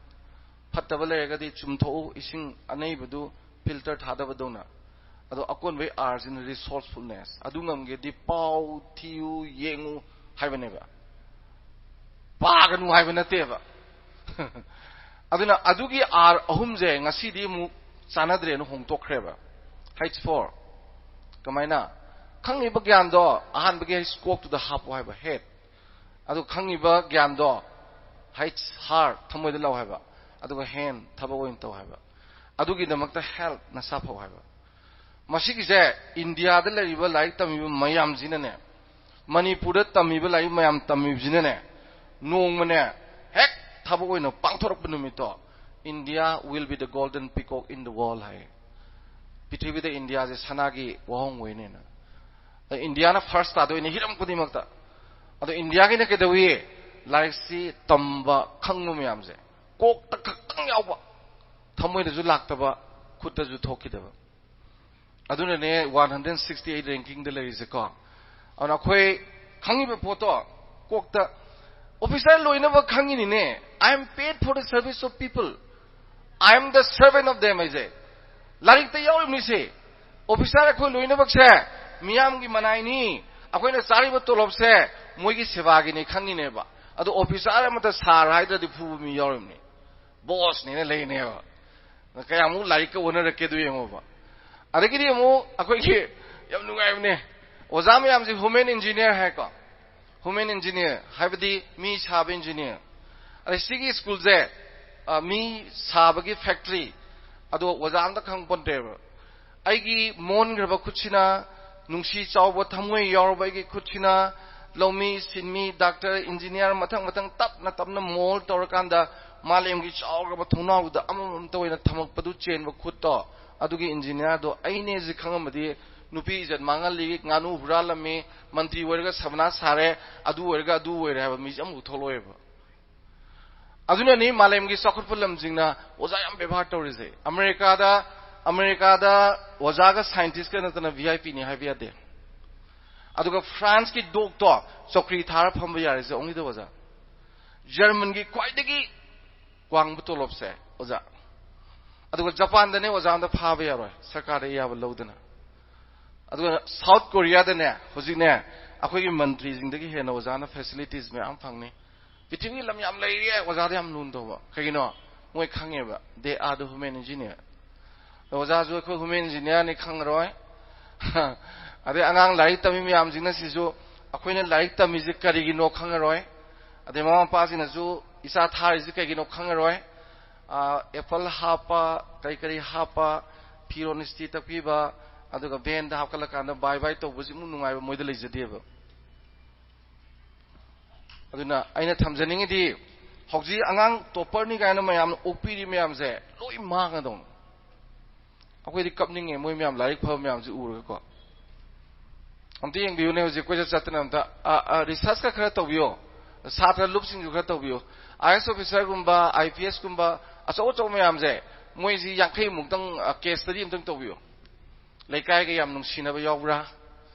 ꯐꯠꯇꯕ ꯂꯩꯔꯒꯗꯤ ꯆꯨꯝꯊꯣꯛꯎ, ꯏꯁꯤꯡ ꯑꯅꯩꯕꯗꯨ filter ꯊꯥꯗꯕꯗꯧꯅ꯫ ꯑꯗꯣ ꯑꯀꯣꯟꯕꯩ Rꯁꯤꯅ resourcefulness, ꯑꯗꯨ ꯉꯝꯒꯦꯗꯤ ꯄꯥꯎ, ꯊꯤꯌꯨ, ꯌꯦꯡꯉꯨ ꯍꯥꯏꯕꯅꯦꯕ, ꯄꯥꯒꯅꯨ ꯍꯥꯏꯕ ꯅꯠꯇꯦꯕ꯫ ꯑꯗꯨꯅ ꯑꯗꯨꯒꯤ R ꯑꯍꯨꯝꯁꯦ ꯉꯁꯤꯗꯤ ꯑꯃꯨꯛ ꯆꯥꯟꯅꯗ꯭ꯔꯦꯅ ꯍꯣꯡꯗꯣꯛꯈ꯭ꯔꯦꯕ꯫ H four꯫ ꯀꯃꯥꯏꯅ? ꯈꯪꯉꯤꯕ ꯒ꯭ꯌꯥꯟꯗꯣ ꯑꯍꯥꯟꯕꯒꯤ ꯀꯣꯛꯇꯨꯗ ꯍꯥꯞꯄꯣ ꯍꯥꯏꯕ, head꯫ ꯑꯗꯨ ꯈꯪꯉꯤꯕ ꯒ꯭ꯌꯥꯟꯗꯣ, H, heart, ꯊꯃꯣꯏꯗ ꯂꯥꯎ ꯍꯥꯏꯕ, ꯑꯗꯨꯒ hand, ꯊꯕꯛ ꯑꯣꯏꯅ ꯇꯧ ꯍꯥꯏꯕ꯫ ꯑꯗꯨꯒꯤꯗꯃꯛꯇ health, ꯅꯁꯥ ꯐꯧ ꯍꯥꯏꯕ꯫ ꯃꯁꯤꯒꯤꯁꯦ ꯏꯟꯗꯤꯌꯥꯗ ꯂꯩꯔꯤꯕ ꯂꯥꯏꯔꯤꯛ ꯇꯝꯃꯤꯕ ꯃꯌꯥꯝꯁꯤꯅꯅꯦ, ꯃꯅꯤꯄꯨꯔꯗ ꯇꯝꯃꯤꯕ ꯂꯥꯏꯔꯤꯛ ꯃꯌꯥꯝ ꯇꯝꯃꯤꯕꯁꯤꯅꯅꯦ, ꯅꯣꯡꯃꯅꯦ ꯍꯦꯛ ꯊꯕꯛ ꯑꯣꯏꯅ ꯄꯥꯡꯊꯣꯔꯛꯄ ꯅꯨꯃꯤꯠꯇꯣ, "India will be the golden peacock in the world" ꯍꯥꯏ꯫ ꯄ꯭ꯔꯤꯊꯤꯕꯤꯗ ꯏꯟꯗꯤꯌꯥꯁꯦ ꯁꯅꯥꯒꯤ ꯋꯥꯍꯣꯡ ꯑꯣꯏꯅꯦꯅ꯫ ꯑꯗ ꯏꯟꯗꯤꯌꯥꯅ first ꯇꯥꯗꯣꯏꯅꯦ ꯍꯤꯔꯝ ꯈꯨꯗꯤꯡꯃꯛꯇ꯫ ꯑꯗꯣ ꯏꯟꯗꯤꯌꯥꯒꯤꯅ ꯀꯩꯗꯧꯏ? ꯂꯥꯏꯔꯤꯛꯁꯤ ꯇꯝꯕ, ꯈꯪꯕ ꯃꯌꯥꯝꯁꯦ ꯀꯣꯛꯇ ꯈꯛꯇꯪ ꯌꯥꯎꯕ, ꯊꯃꯣꯏꯗꯁꯨ ꯂꯥꯛꯇꯕ, ꯈꯨꯠꯇꯁꯨ ꯊꯣꯛꯈꯤꯗꯕ꯫ ꯑꯗꯨꯅꯅꯦ one hundred sixty eight rankingꯗ ꯂꯩꯔꯤꯁꯦꯀꯣ꯫ ꯑꯗꯨꯅ ꯑꯩꯈꯣꯏ ꯈꯪꯉꯤꯕ ꯄꯣꯠꯇꯣ ꯀꯣꯛꯇ, officer ꯂꯣꯏꯅꯕ ꯈꯪꯉꯤꯅꯤꯅꯦ, "I am paid for the service of people, I am the servant of them" ꯍꯥꯏꯁꯦ꯫ ꯂꯥꯏꯔꯤꯛꯇ ꯌꯥꯎꯔꯤꯕꯅꯤꯁꯦ꯫ Officer ꯑꯩꯈꯣꯏ ꯂꯣꯏꯅꯃꯛꯁꯦ ꯃꯤꯌꯥꯝꯒꯤ ꯃꯅꯥꯏꯅꯤ, ꯑꯩꯈꯣꯏꯅ ꯆꯥꯔꯤꯕ ꯇꯣꯂꯣꯞꯁꯦ ꯃꯣꯏꯒꯤ ꯁꯦꯕꯥꯒꯤꯅꯤ ꯈꯪꯉꯤꯅꯦꯕ꯫ ꯑꯗꯣ officer ꯑꯃꯇ sir ꯍꯥꯏꯗ꯭ꯔꯗꯤ ꯐꯨꯕ ꯃꯤ ꯌꯥꯎꯔꯤꯕꯅꯤ, bossꯅꯦꯅ ꯂꯩꯅꯦꯕ꯫ ꯀꯌꯥꯃꯨꯛ ꯂꯥꯏꯔꯤꯛꯀ ꯑꯣꯟꯅꯔꯛꯀꯦꯗꯣ ꯌꯦꯡꯉꯣꯕ꯫ ꯑꯗꯒꯤꯗꯤ ꯑꯃꯨꯛ ꯑꯩꯈꯣꯏꯒꯤ ꯌꯥꯝ ꯅꯨꯡꯉꯥꯏꯕꯅꯦ, ꯑꯣꯖꯥ ꯃꯌꯥꯝꯁꯦ human engineer ꯍꯥꯏꯀꯣ, human engineer ꯍꯥꯏꯕꯗꯤ ꯃꯤ ꯁꯥꯕ engineer꯫ ꯑꯗꯩ ꯁꯤꯒꯤ ꯁ꯭ꯀꯨꯜꯁꯦ, ꯑ, ꯃꯤ ꯁꯥꯕꯒꯤ factory, ꯑꯗꯣ ꯑꯣꯖꯥ ꯑꯝꯇ ꯈꯪꯄꯣꯟꯇꯦꯕ꯫ ꯑꯩꯒꯤ ꯃꯣꯟꯈ꯭ꯔꯕ ꯈꯨꯠꯁꯤꯅ, ꯅꯨꯡꯁꯤ ꯆꯥꯎꯕ ꯊꯃꯣꯏ ꯌꯥꯎꯔꯕ ꯑꯩꯒꯤ ꯈꯨꯠꯁꯤꯅ ꯂꯧꯃꯤ, ꯁꯤꯟꯃꯤ, doctor, engineer ꯃꯊꯪ ꯃꯊꯪ ꯇꯞꯅ ꯇꯞꯅ mould ꯇꯧꯔꯀꯥꯟꯗ ꯃꯥꯂꯦꯝꯒꯤ ꯆꯥꯎꯔꯕ ꯊꯣꯡꯅꯥꯎꯗ ꯑꯃꯃꯝꯇ ꯑꯣꯏꯅ ꯊꯝꯃꯛꯄꯗꯨ ꯆꯦꯟꯕ ꯈꯨꯠꯇꯣ, ꯑꯗꯨꯒꯤ ꯏꯟꯖꯤꯅꯤꯌꯥꯔꯗꯣ ꯑꯩꯅꯦꯁꯦ ꯈꯪꯉꯝꯃꯗꯤ, ꯅꯨꯄꯤ ꯏꯖꯠ ꯃꯥꯡꯍꯜꯂꯤ, ꯉꯥꯅꯨ ꯍꯨꯔꯥꯜꯂꯝꯃꯤ, ꯃꯟꯇ꯭ꯔꯤ ꯑꯣꯏꯔꯒ ꯁꯕꯅꯥꯁ ꯁꯥꯔꯦ, ꯑꯗꯨ ꯑꯣꯏꯔꯒ ꯑꯗꯨ ꯑꯣꯏꯔꯦ ꯍꯥꯏꯕ ꯃꯤꯁꯦ ꯑꯃꯐꯥꯎ ꯊꯣꯛꯂꯛꯑꯣꯏꯕ꯫ ꯑꯗꯨꯅꯅꯤ ꯃꯥꯂꯦꯝꯒꯤ ꯆꯥꯎꯈꯠꯄ ꯂꯝꯁꯤꯡꯅ ꯑꯣꯖꯥ ꯌꯥꯝ ꯕꯦꯕꯥꯔ ꯇꯧꯔꯤꯁꯦ꯫ ꯑꯃꯦꯔꯤꯀꯥꯗ, ꯑꯃꯦꯔꯤꯀꯥꯗ ꯑꯣꯖꯥꯒ ꯁꯥꯏꯟꯇꯤꯁꯀ ꯅꯠꯇꯅ ꯚꯤ ꯑꯥꯏ ꯄꯤꯅꯤ ꯍꯥꯏꯕ ꯌꯥꯗꯦ꯫ ꯑꯗꯨꯒ ꯐ꯭ꯔꯥꯟꯁꯀꯤ ꯗꯣꯛꯇꯣ ꯆꯧꯀ꯭ꯔꯤ ꯊꯥꯔ ꯐꯝꯕ ꯌꯥꯔꯤꯁꯦ ꯑꯣꯡꯂꯤꯗ ꯑꯣꯖꯥ꯫ ꯖꯔꯃꯟꯒꯤ ꯈ꯭ꯋꯥꯏꯗꯒꯤ ꯋꯥꯡꯕ ꯇꯣꯂꯣꯞꯁꯦ ꯑꯣꯖꯥ꯫ ꯑꯗꯨꯒ ꯖꯄꯥꯟꯗꯅꯦ ꯑꯣꯖꯥ ꯑꯝꯇ ꯐꯥꯕ ꯌꯥꯔꯣꯏ, ꯁꯔꯀꯥꯔꯗ ꯑꯌꯥꯕ ꯂꯧꯗꯅ꯫ ꯑꯗꯨꯒ ꯁꯥꯎꯠ ꯀꯣꯔꯤꯌꯥꯗꯅꯦ ꯍꯧꯖꯤꯛꯅꯦ ꯑꯩꯈꯣꯏꯒꯤ ꯃꯟꯇ꯭ꯔꯤꯁꯤꯡꯗꯒꯤ ꯍꯦꯟꯅ ꯑꯣꯖꯥꯅ ꯐꯦꯁꯤꯂꯤꯇꯤꯁ ꯃꯌꯥꯝ ꯐꯪꯅꯤ꯫ ꯄ꯭ꯔꯤꯊꯤꯕꯤꯒꯤ ꯂꯝ ꯌꯥꯝ ꯂꯩꯔꯤ ꯑꯣꯖꯥꯗ ꯌꯥꯝ ꯂꯨꯅ ꯇꯧꯕ꯫ ꯀꯩꯒꯤꯅꯣ? ꯃꯣꯏ ꯈꯪꯉꯦꯕ, they are the human engineer꯫ ꯑꯣꯖꯥꯁꯨ ꯑꯩꯈꯣꯏ ꯍ꯭ꯌꯨꯃꯦꯟ ꯏꯟꯖꯤꯅꯤꯌꯥꯔꯅꯤ ꯈꯪꯉꯔꯣꯏ꯫ ꯑꯗꯩ ꯑꯉꯥꯡ ꯂꯥꯏꯔꯤꯛ ꯇꯝꯃꯤ ꯃꯌꯥꯝꯁꯤꯡꯅ ꯁꯤꯁꯨ ꯑꯩꯈꯣꯏꯅ ꯂꯥꯏꯔꯤꯛ ꯇꯝꯃꯤꯁꯦ ꯀꯔꯤꯒꯤꯅꯣ ꯈꯪꯉꯔꯣꯏ꯫ ꯑꯗꯩ ꯃꯃꯥ ꯃꯄꯥꯁꯤꯡꯅꯁꯨ ꯏꯆꯥ ꯊꯥꯔꯤꯁꯦ ꯀꯩꯒꯤꯅꯣ ꯈꯪꯉꯔꯣꯏ꯫ ꯑꯦꯄꯜ ꯍꯥꯞꯄ, ꯀꯔꯤ ꯀꯔꯤ ꯍꯥꯞꯄ, ꯐꯤꯔꯣꯟ ꯏꯁꯇꯤ ꯇꯛꯄꯤꯕ, ꯑꯗꯨꯒ ꯚꯦꯟꯗ ꯍꯥꯞꯀꯠꯂꯀꯥꯟꯗ ꯕꯥꯏ ꯕꯥꯏ ꯇꯧꯕꯁꯤꯃꯨꯛ ꯅꯨꯡꯉꯥꯏꯕ ꯃꯣꯏꯗ ꯂꯩꯖꯗꯦꯕ꯫ ꯑꯗꯨꯅ ꯑꯩꯅ ꯊꯝꯖꯅꯤꯡꯉꯤꯗꯤ, ꯍꯧꯖꯤꯛ ꯑꯉꯥꯡ ꯇꯣꯞꯄꯔꯅꯤ ꯀꯥꯏꯅ ꯃꯌꯥꯝꯅ ꯑꯣꯛꯄꯤꯔꯤ ꯃꯌꯥꯝꯁꯦ ꯂꯣꯏ ꯃꯥꯡꯉꯗꯧꯅꯤ꯫ ꯑꯩꯈꯣꯏꯗꯤ ꯀꯞꯅꯤꯡꯉꯦ, ꯃꯣꯏ ꯃꯌꯥꯝ ꯂꯥꯏꯔꯤꯛ ꯐꯕ ꯃꯌꯥꯝꯁꯦ ꯎꯔꯒꯀꯣ꯫ ꯑꯝꯇ ꯌꯦꯡꯕꯤꯌꯨꯅꯦ, ꯍꯧꯖꯤꯛ ꯀꯣꯏꯆꯠ ꯆꯠꯇꯅ ꯑꯝꯇ, ꯑ, ꯑ, ꯔꯤꯁꯔꯁꯀ ꯈꯔ ꯇꯧꯕꯤꯌꯣ꯫ ꯁꯥꯇ꯭ꯔ ꯂꯨꯞꯁꯤꯡꯁꯨ ꯈꯔ ꯇꯧꯕꯤꯌꯨ꯫ ꯑꯥꯏ ꯑꯦꯁ ꯑꯣꯐꯤꯁꯔꯒꯨꯝꯕ, ꯑꯥꯏ ꯄꯤ ꯑꯦꯁꯀꯨꯝꯕ ꯑꯆꯧ ꯑꯆꯧꯕ ꯃꯌꯥꯝꯁꯦ, ꯃꯣꯏꯁꯤ ꯌꯥꯡꯈꯩꯃꯨꯛꯇꯪ, ꯑ, ꯀꯦꯁ ꯁ꯭ꯇꯗꯤ ꯑꯝꯇꯪ ꯇꯧꯕꯤꯌꯨ꯫ ꯂꯩꯀꯥꯏꯒ ꯌꯥꯝ ꯅꯨꯡꯁꯤꯅꯕ ꯌꯥꯎꯕ꯭ꯔꯥ?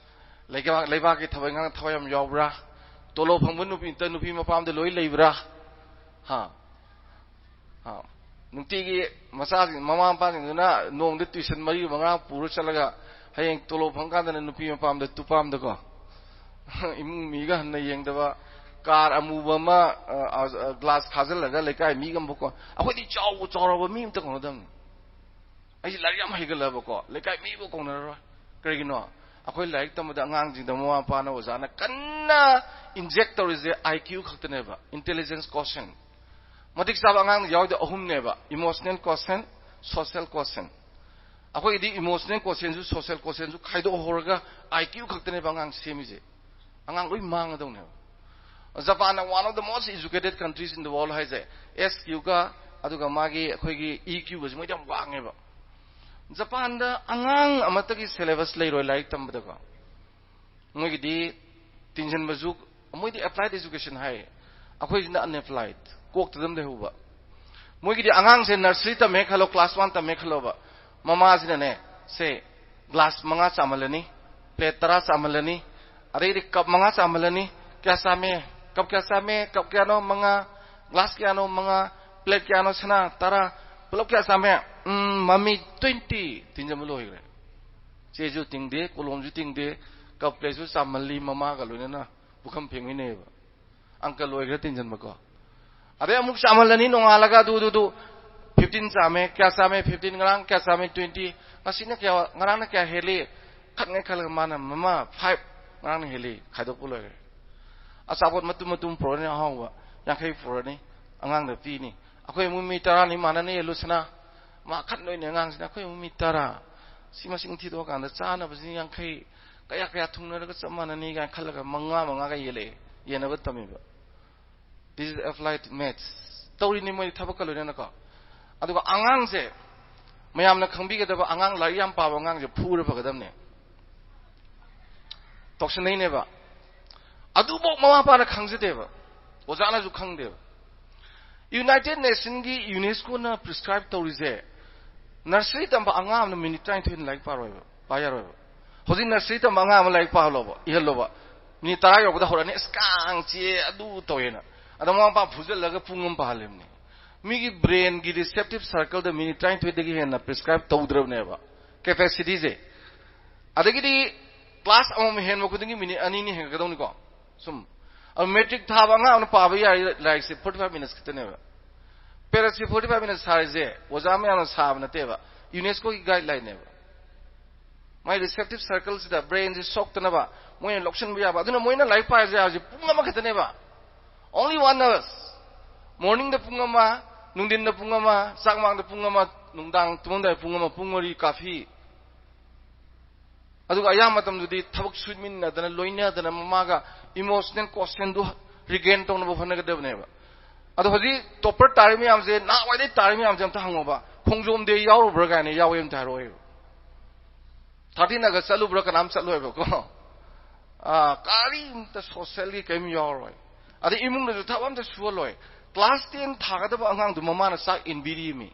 ꯂꯩꯕꯥꯛ, ꯂꯩꯕꯥꯛꯀꯤ ꯊꯕꯛ ꯏꯪꯈꯥꯡ ꯊꯋꯥꯏ ꯌꯥꯝ ꯌꯥꯎꯕ꯭ꯔꯥ? ꯇꯣꯂꯣꯞ ꯐꯪꯕ ꯅꯨꯄꯤ, ꯅꯨꯄꯤ ꯃꯄꯥꯝꯗ ꯂꯣꯏ ꯂꯩꯕ꯭ꯔꯥ? ꯍꯥ? ꯍꯥ? ꯅꯨꯡꯇꯤꯒꯤ ꯃꯆꯥꯁꯤꯡ, ꯃꯃꯥ ꯃꯄꯥꯁꯤꯡꯗꯨꯅ ꯅꯣꯡꯃꯗ ꯇ꯭ꯌꯨꯁꯟ ꯃꯔꯤ ꯃꯉꯥ ꯄꯨꯔ ꯆꯠꯂꯒ, ꯍꯌꯦꯡ ꯇꯣꯂꯣꯞ ꯐꯪꯀꯥꯟꯗꯅ ꯅꯨꯄꯤ ꯃꯄꯥꯝꯗ, ꯇꯨꯄꯥꯝꯗꯀꯣ, ꯏꯃꯨꯡ ꯃꯤꯒ ꯍꯟꯅ ꯌꯦꯡꯗꯕ, ꯀꯥꯔ ꯑꯃꯨꯕ ꯑꯃ, ꯑ, ꯑ, ꯒ꯭ꯂꯥꯁ ꯈꯥꯖꯤꯜꯂꯒ ꯂꯩꯀꯥꯏ ꯃꯤꯒ ꯑꯃꯨꯛ ꯀꯣ-, ꯑꯩꯈꯣꯏꯗꯤ ꯆꯥꯎꯕ ꯆꯥꯎꯔꯕ ꯃꯤ ꯑꯝꯇ ꯀꯧꯅꯗꯕꯅꯤ꯫ ꯑꯩꯁꯦ ꯂꯥꯏꯔꯤꯛ ꯌꯥꯝ ꯍꯩꯒꯠꯂꯕꯀꯣ, ꯂꯩꯀꯥꯏ ꯃꯤꯕꯨ ꯀꯧꯅꯔꯔꯣꯏ꯫ ꯀꯔꯤꯒꯤꯅꯣ? ꯑꯩꯈꯣꯏ ꯂꯥꯏꯔꯤꯛ ꯇꯝꯕꯗ ꯑꯉꯥꯡꯁꯤꯡꯗ ꯃꯃꯥ ꯃꯄꯥꯅ, ꯑꯣꯖꯥꯅ ꯀꯟꯅ ꯏꯟꯖꯦꯛ ꯇꯧꯔꯤꯁꯦ ꯑꯥꯏ ꯀ꯭ꯌꯨ ꯈꯛꯇꯅꯦꯕ, ꯏꯟꯇꯦꯂꯤꯖꯦꯟꯁ ꯀꯣꯁꯦꯟ꯫ ꯃꯇꯤꯛ ꯆꯥꯕ ꯑꯉꯥꯡꯅ ꯌꯥꯎꯔꯤꯗꯣ ꯑꯍꯨꯝꯅꯦꯕ: ꯏꯃꯣꯁꯅꯦꯜ ꯀꯣꯁꯦꯟ, ꯁꯣꯁꯦꯜ ꯀꯣꯁꯦꯟ꯫ ꯑꯩꯈꯣꯏꯒꯤꯗꯤ ꯏꯃꯣꯁꯅꯦꯜ ꯀꯣꯁꯦꯟꯁꯨ ꯁꯣꯁꯦꯜ ꯀꯣꯁꯦꯟꯁꯨ ꯈꯥꯏꯗꯣꯛꯍꯧꯔꯒ ꯑꯥꯏ ꯀ꯭ꯌꯨ ꯈꯛꯇꯅꯦꯕ ꯑꯉꯥꯡ ꯁꯦꯝꯃꯤꯁꯦ꯫ ꯑꯉꯥꯡ ꯂꯣꯏ ꯃꯥꯡꯒꯗꯧꯅꯦꯕ꯫ ꯖꯄꯥꯟꯅ one of the most educated countries in the world ꯍꯥꯏꯁꯦ, ꯑꯦꯁ ꯀ꯭ꯌꯨꯒ ꯑꯗꯨꯒ ꯃꯥꯒꯤ ꯑꯩꯈꯣꯏꯒꯤ ꯏ ꯀ꯭ꯌꯨꯒꯁꯦ ꯃꯣꯏꯗꯤ ꯌꯥꯝ ꯋꯥꯡꯉꯦꯕ꯫ ꯖꯄꯥꯟꯗ ꯑꯉꯥꯡ ꯑꯃꯠꯇꯒꯤ ꯁꯦꯂꯦꯕꯁ ꯂꯩꯔꯣꯏ ꯂꯥꯏꯔꯤꯛ ꯇꯝꯕꯗꯀꯣ꯫ ꯃꯣꯏꯒꯤꯗꯤ ꯇꯤꯟꯁꯤꯟꯕꯁꯨ, ꯃꯣꯏꯗꯤ ꯑꯦꯄ꯭ꯂꯥꯏꯠ ꯑꯦꯖꯨꯀꯦꯁꯟ ꯍꯥꯏ, ꯑꯩꯈꯣꯏꯁꯤꯅ ꯑꯟꯑꯦꯄ꯭ꯂꯥꯏꯠ, ꯀꯣꯛꯇ ꯑꯗꯨꯝ ꯂꯩꯍꯧꯕ꯫ ꯃꯣꯏꯒꯤꯗꯤ ꯑꯉꯥꯡꯁꯦ ꯅꯔꯁꯔꯤ ꯇꯝꯃꯦ ꯈꯜꯂꯣ, ꯀ꯭ꯂꯥꯁ ꯋꯥꯟ ꯇꯝꯃꯦ ꯈꯜꯂꯣꯕ, ꯃꯃꯥꯁꯤꯅꯅꯦ, ꯁꯦ, ꯒ꯭ꯂꯥꯁ ꯃꯉꯥ ꯆꯥꯝꯍꯜꯂꯅꯤ, ꯄ꯭ꯂꯦꯠ ꯇꯔꯥ ꯆꯥꯝꯍꯜꯂꯅꯤ, ꯑꯗꯩꯗꯤ ꯀꯞ ꯃꯉꯥ ꯆꯥꯝꯍꯜꯂꯅꯤ꯫ ꯀꯌꯥ ꯆꯥꯝꯃꯦ? ꯀꯞ ꯀꯌꯥ ꯆꯥꯝꯃꯦ? ꯀꯞ ꯀꯌꯥꯅꯣ? ꯃꯉꯥ꯫ ꯒ꯭ꯂꯥꯁ ꯀꯌꯥꯅꯣ? ꯃꯉꯥ꯫ ꯄ꯭ꯂꯦꯠ ꯀꯌꯥꯅꯣ? ꯁꯅꯥ꯫ ꯇꯔꯥ꯫ ꯄꯨꯂꯞ ꯀꯌꯥ ꯆꯥꯝꯃꯦ? ꯎꯝ, ꯃꯃꯤ ꯇ꯭ꯋꯦꯟꯇꯤ꯫ ꯇꯤꯟꯖꯟꯕ ꯂꯣꯏꯈ꯭ꯔꯦ꯫ ꯆꯦꯁꯨ ꯇꯤꯡꯗꯦ, ꯀꯣꯂꯣꯝꯁꯨ ꯇꯤꯡꯗꯦ, ꯀꯞ ꯄ꯭ꯂꯦꯠꯁꯨ ꯆꯥꯝꯍꯜꯂꯤ, ꯃꯃꯥꯒ ꯂꯣꯏꯅꯅ ꯄꯨꯈꯝ ꯐꯦꯡꯃꯤꯟꯅꯩꯌꯦꯕ꯫ ꯑꯪꯀ ꯂꯣꯏꯈ꯭ꯔꯦ ꯇꯤꯟꯖꯟꯕꯀꯣ꯫ ꯑꯗꯩ ꯑꯃꯨꯛ ꯆꯥꯝꯍꯜꯂꯅꯤ, ꯅꯣꯡꯉꯥꯜꯂꯒ ꯑꯗꯨ, ꯑꯗꯨ, ꯑꯗꯨ, ꯐꯤꯐꯇꯤꯟ ꯆꯥꯝꯃꯦ, ꯀꯌꯥ ꯆꯥꯝꯃꯦ? ꯐꯤꯐꯇꯤꯟ꯫ ꯉꯔꯥꯡ ꯀꯌꯥ ꯆꯥꯝꯃꯦ? ꯇ꯭ꯋꯦꯟꯇꯤ꯫ ꯉꯁꯤꯅ ꯀꯌꯥ, ꯉꯔꯥꯡꯅ ꯀꯌꯥ ꯍꯦꯜꯂꯤ? ꯈꯠꯉꯩ ꯈꯜꯂꯒ ꯃꯥꯅ, "ꯃꯃꯥ, ꯐꯥꯏꯚ ꯉꯔꯥꯡꯅ ꯍꯦꯜꯂꯤ", ꯈꯥꯏꯗꯣꯛꯄ ꯂꯣꯏꯔꯦ꯫ ꯑꯆꯥꯄꯣꯠ ꯃꯇꯨꯝ ꯃꯇꯨꯝ ꯄꯨꯔꯛꯑꯅꯤ, ꯑꯍꯥꯎꯕ ꯌꯥꯡꯈꯩ ꯄꯨꯔꯛꯑꯅꯤ, ꯑꯉꯥꯡꯗ ꯄꯤꯅꯤ꯫ "ꯑꯩꯈꯣꯏ ꯏꯃꯨꯡ ꯃꯤ ꯇꯔꯥꯅꯤ, ꯃꯥꯟꯅꯅ ꯌꯦꯜꯂꯨꯁꯤꯅ", ꯃꯥ ꯈꯟꯗꯣꯏꯅꯦ ꯑꯉꯥꯡꯁꯤꯅ, "ꯑꯩꯈꯣꯏ ꯏꯃꯨꯡ ꯃꯤ ꯇꯔꯥ, ꯁꯤ ꯃꯁꯤꯡ ꯊꯤꯗꯣꯛꯑꯀꯥꯟꯗ ꯆꯥꯅꯕꯁꯤꯅ ꯌꯥꯡꯈꯩ, ꯀꯌꯥ ꯀꯌꯥ ꯊꯨꯡꯅꯔꯒ ꯆꯞ ꯃꯥꯟꯅꯅꯤ?" ꯀꯥꯏꯅ ꯈꯜꯂꯒ ꯃꯉꯥ ꯃꯉꯥꯒ ꯌꯦꯜꯂꯛꯑꯦ, ꯌꯦꯟꯅꯕ ꯇꯝꯃꯤꯕ꯫ This is applied maths꯫ ꯇꯧꯔꯤꯅꯤ ꯃꯣꯏ ꯊꯕꯛꯀ ꯂꯣꯏꯅꯅꯀꯣ꯫ ꯑꯗꯨꯒ ꯑꯉꯥꯡꯁꯦ, ꯃꯌꯥꯝꯅ ꯈꯪꯕꯤꯒꯗꯕ, ꯑꯉꯥꯡ ꯂꯥꯏꯔꯤꯛ ꯌꯥꯝ ꯄꯥꯕ ꯑꯉꯥꯡꯁꯦ ꯐꯨꯔ ꯐꯒꯗꯕꯅꯦ꯫ ꯇꯧꯁꯟꯅꯩꯅꯦꯕ꯫ ꯑꯗꯨꯐꯥꯎ ꯃꯃꯥ ꯃꯄꯥꯅ ꯈꯪꯖꯗꯦꯕ, ꯑꯣꯖꯥꯅꯁꯨ ꯈꯪꯗꯦꯕ꯫ ꯌꯨꯅꯥꯏꯇꯦꯗ ꯅꯦꯁꯟꯒꯤ, ꯌꯨꯅꯦꯁꯀꯣꯅ ꯄ꯭ꯔꯤꯁꯀ꯭ꯔꯥꯏꯕ ꯇꯧꯔꯤꯁꯦ, ꯅꯔꯁꯔꯤ ꯇꯝꯕ ꯑꯉꯥꯡ ꯑꯃꯅ ꯃꯤꯅꯤꯠ ꯇꯔꯥꯅꯤꯊꯣꯏ ꯍꯦꯟꯅ ꯂꯥꯏꯔꯤꯛ ꯄꯥꯔꯣꯏꯕ, ꯄꯥ ꯌꯥꯔꯣꯏꯕ꯫ ꯍꯧꯖꯤꯛ ꯅꯔꯁꯔꯤ ꯇꯝꯕ ꯑꯉꯥꯡ ꯑꯃ ꯂꯥꯏꯔꯤꯛ ꯄꯥꯍꯜꯂꯣꯕ, ꯏꯍꯜꯂꯣꯕ, ꯃꯤꯅꯤꯠ ꯇꯔꯥ ꯌꯧꯕꯗ ꯍꯧꯔꯛꯑꯅꯤ, "ꯑꯁ, ꯀꯥꯡ ꯆꯤꯛꯑꯦ, ꯑꯗꯨ ꯇꯧꯋꯦꯅ"꯫ ꯑꯗ ꯃꯃꯥ ꯃꯄꯥ ꯐꯨꯖꯜꯂꯒ ꯄꯨꯡ ꯑꯃ ꯄꯥꯍꯜꯂꯤꯕꯅꯤ꯫ ꯃꯤꯒꯤ ꯕ꯭ꯔꯦꯟꯒꯤ ꯔꯤꯁꯦꯞꯇꯤꯞ ꯁꯥꯔꯀꯜꯗ ꯃꯤꯅꯤꯠ ꯇꯔꯥꯅꯤꯊꯣꯏꯗꯒꯤ ꯍꯦꯟꯅ ꯄ꯭ꯔꯤꯁꯀ꯭ꯔꯥꯏꯕ ꯇꯧꯗ꯭ꯔꯕꯅꯦꯕ, ꯀꯦꯄꯦꯁꯤꯇꯤꯁꯦ꯫ ꯑꯗꯒꯤꯗꯤ ꯀ꯭ꯂꯥꯁ ꯑꯃꯃꯝ ꯍꯦꯟꯕ ꯈꯨꯗꯤꯡꯒꯤ ꯃꯤꯅꯤꯠ ꯑꯅꯤꯅꯤ ꯍꯦꯟꯒꯠꯀꯗꯧꯅꯤꯀꯣ꯫ ꯁꯨꯝ꯫ ꯑꯗꯨ ꯃꯦꯇ꯭ꯔꯤꯛ ꯊꯥꯕ ꯑꯉꯥꯡ ꯑꯃꯅ ꯄꯥꯕ ꯌꯥꯔꯤ ꯂꯥꯏꯔꯤꯛꯁꯦ forty five minutes ꯈꯛꯇꯅꯦꯕ꯫ ꯄꯦꯔꯦꯠꯁꯦ forty five minutes ꯁꯥꯔꯤꯁꯦ ꯑꯣꯖꯥ ꯃꯌꯥꯝꯅ ꯁꯥꯕ ꯅꯠꯇꯦꯕ, ꯌꯨꯅꯦꯁꯀꯣꯒꯤ ꯒꯥꯏꯗꯂꯥꯏꯟꯅꯦꯕ꯫ ꯃꯥꯏ ꯔꯤꯁꯦꯞꯇꯤꯞ ꯁꯥꯔꯀꯜꯁꯤꯗ ꯕ꯭ꯔꯦꯟꯁꯦ ꯁꯣꯛꯇꯅꯕ ꯃꯣꯏꯅ ꯂꯧꯁꯤꯟꯕ ꯌꯥꯕ꯫ ꯑꯗꯨꯅ ꯃꯣꯏꯅ ꯂꯥꯏꯔꯤꯛ ꯄꯥꯏꯔꯁꯦ ꯍꯥꯏꯕꯁꯦ ꯄꯨꯡ ꯑꯃꯈꯛꯇꯅꯦꯕ꯫ Only one hours꯫ ꯃꯣꯔꯅꯤꯡꯗ ꯄꯨꯡ ꯑꯃ, ꯅꯨꯡꯊꯤꯟꯗ ꯄꯨꯡ ꯑꯃ, ꯆꯥꯛ ꯃꯥꯡꯗ ꯄꯨꯡ ꯑꯃ, ꯅꯨꯡꯗꯥꯡ ꯇꯨꯝꯃꯝꯗꯥꯏ ꯄꯨꯡ ꯑꯃ, ꯄꯨꯡ ꯃꯔꯤ ꯀꯥꯐꯤ꯫ ꯑꯗꯨꯒ ꯑꯌꯥꯝꯕ ꯃꯇꯝꯗꯗꯤ ꯊꯕꯛ ꯁꯨꯠꯃꯤꯟꯅꯗꯅ, ꯂꯣꯏꯅꯗꯅ ꯃꯃꯥꯒ ꯏꯃꯣꯁꯅꯦꯜ ꯀꯣꯁꯦꯟꯗꯨ ꯔꯤꯒꯦꯟ ꯇꯧꯅꯕ ꯍꯣꯠꯅꯒꯗꯕꯅꯦꯕ꯫ ꯑꯗꯣ ꯍꯧꯖꯤꯛ ꯇꯣꯞꯄꯔ ꯇꯥꯔꯤ ꯃꯌꯥꯝꯁꯦ, ꯅꯍꯥꯟꯋꯥꯏꯗꯩ ꯇꯥꯔꯤ ꯃꯌꯥꯝꯁꯦ ꯑꯝꯇ ꯍꯪꯉꯣꯕ, ꯈꯣꯡꯖꯣꯝ ꯗꯦ ꯌꯥꯎꯔꯨꯕ꯭ꯔꯥ ꯀꯥꯏꯅ꯫ ꯌꯥꯎꯋꯦ ꯑꯝꯇ ꯍꯥꯏꯔꯛꯑꯣ꯫ ꯊꯥꯔꯇꯤꯟ ꯑꯒꯁ ꯆꯠꯂꯨꯕ꯭ꯔꯥ? ꯀꯅꯥꯝ ꯆꯠꯂꯣꯏꯕꯀꯣ꯫ ꯑꯥ, ꯀꯔꯤꯝꯇ ꯁꯣꯁꯦꯜꯒꯤ ꯀꯔꯤꯝ ꯌꯥꯎꯔꯣꯏ꯫ ꯑꯗꯩ ꯏꯃꯨꯡꯗꯁꯨ ꯊꯕꯛ ꯑꯝꯇ ꯁꯨꯍꯜꯂꯣꯏ꯫ ꯀ꯭ꯂꯥꯁ ꯇꯦꯟ ꯊꯥꯒꯗꯕ ꯑꯉꯥꯡꯗꯨ ꯃꯃꯥꯅ ꯆꯥꯛ ꯏꯟꯕꯤꯔꯤꯃꯤ꯫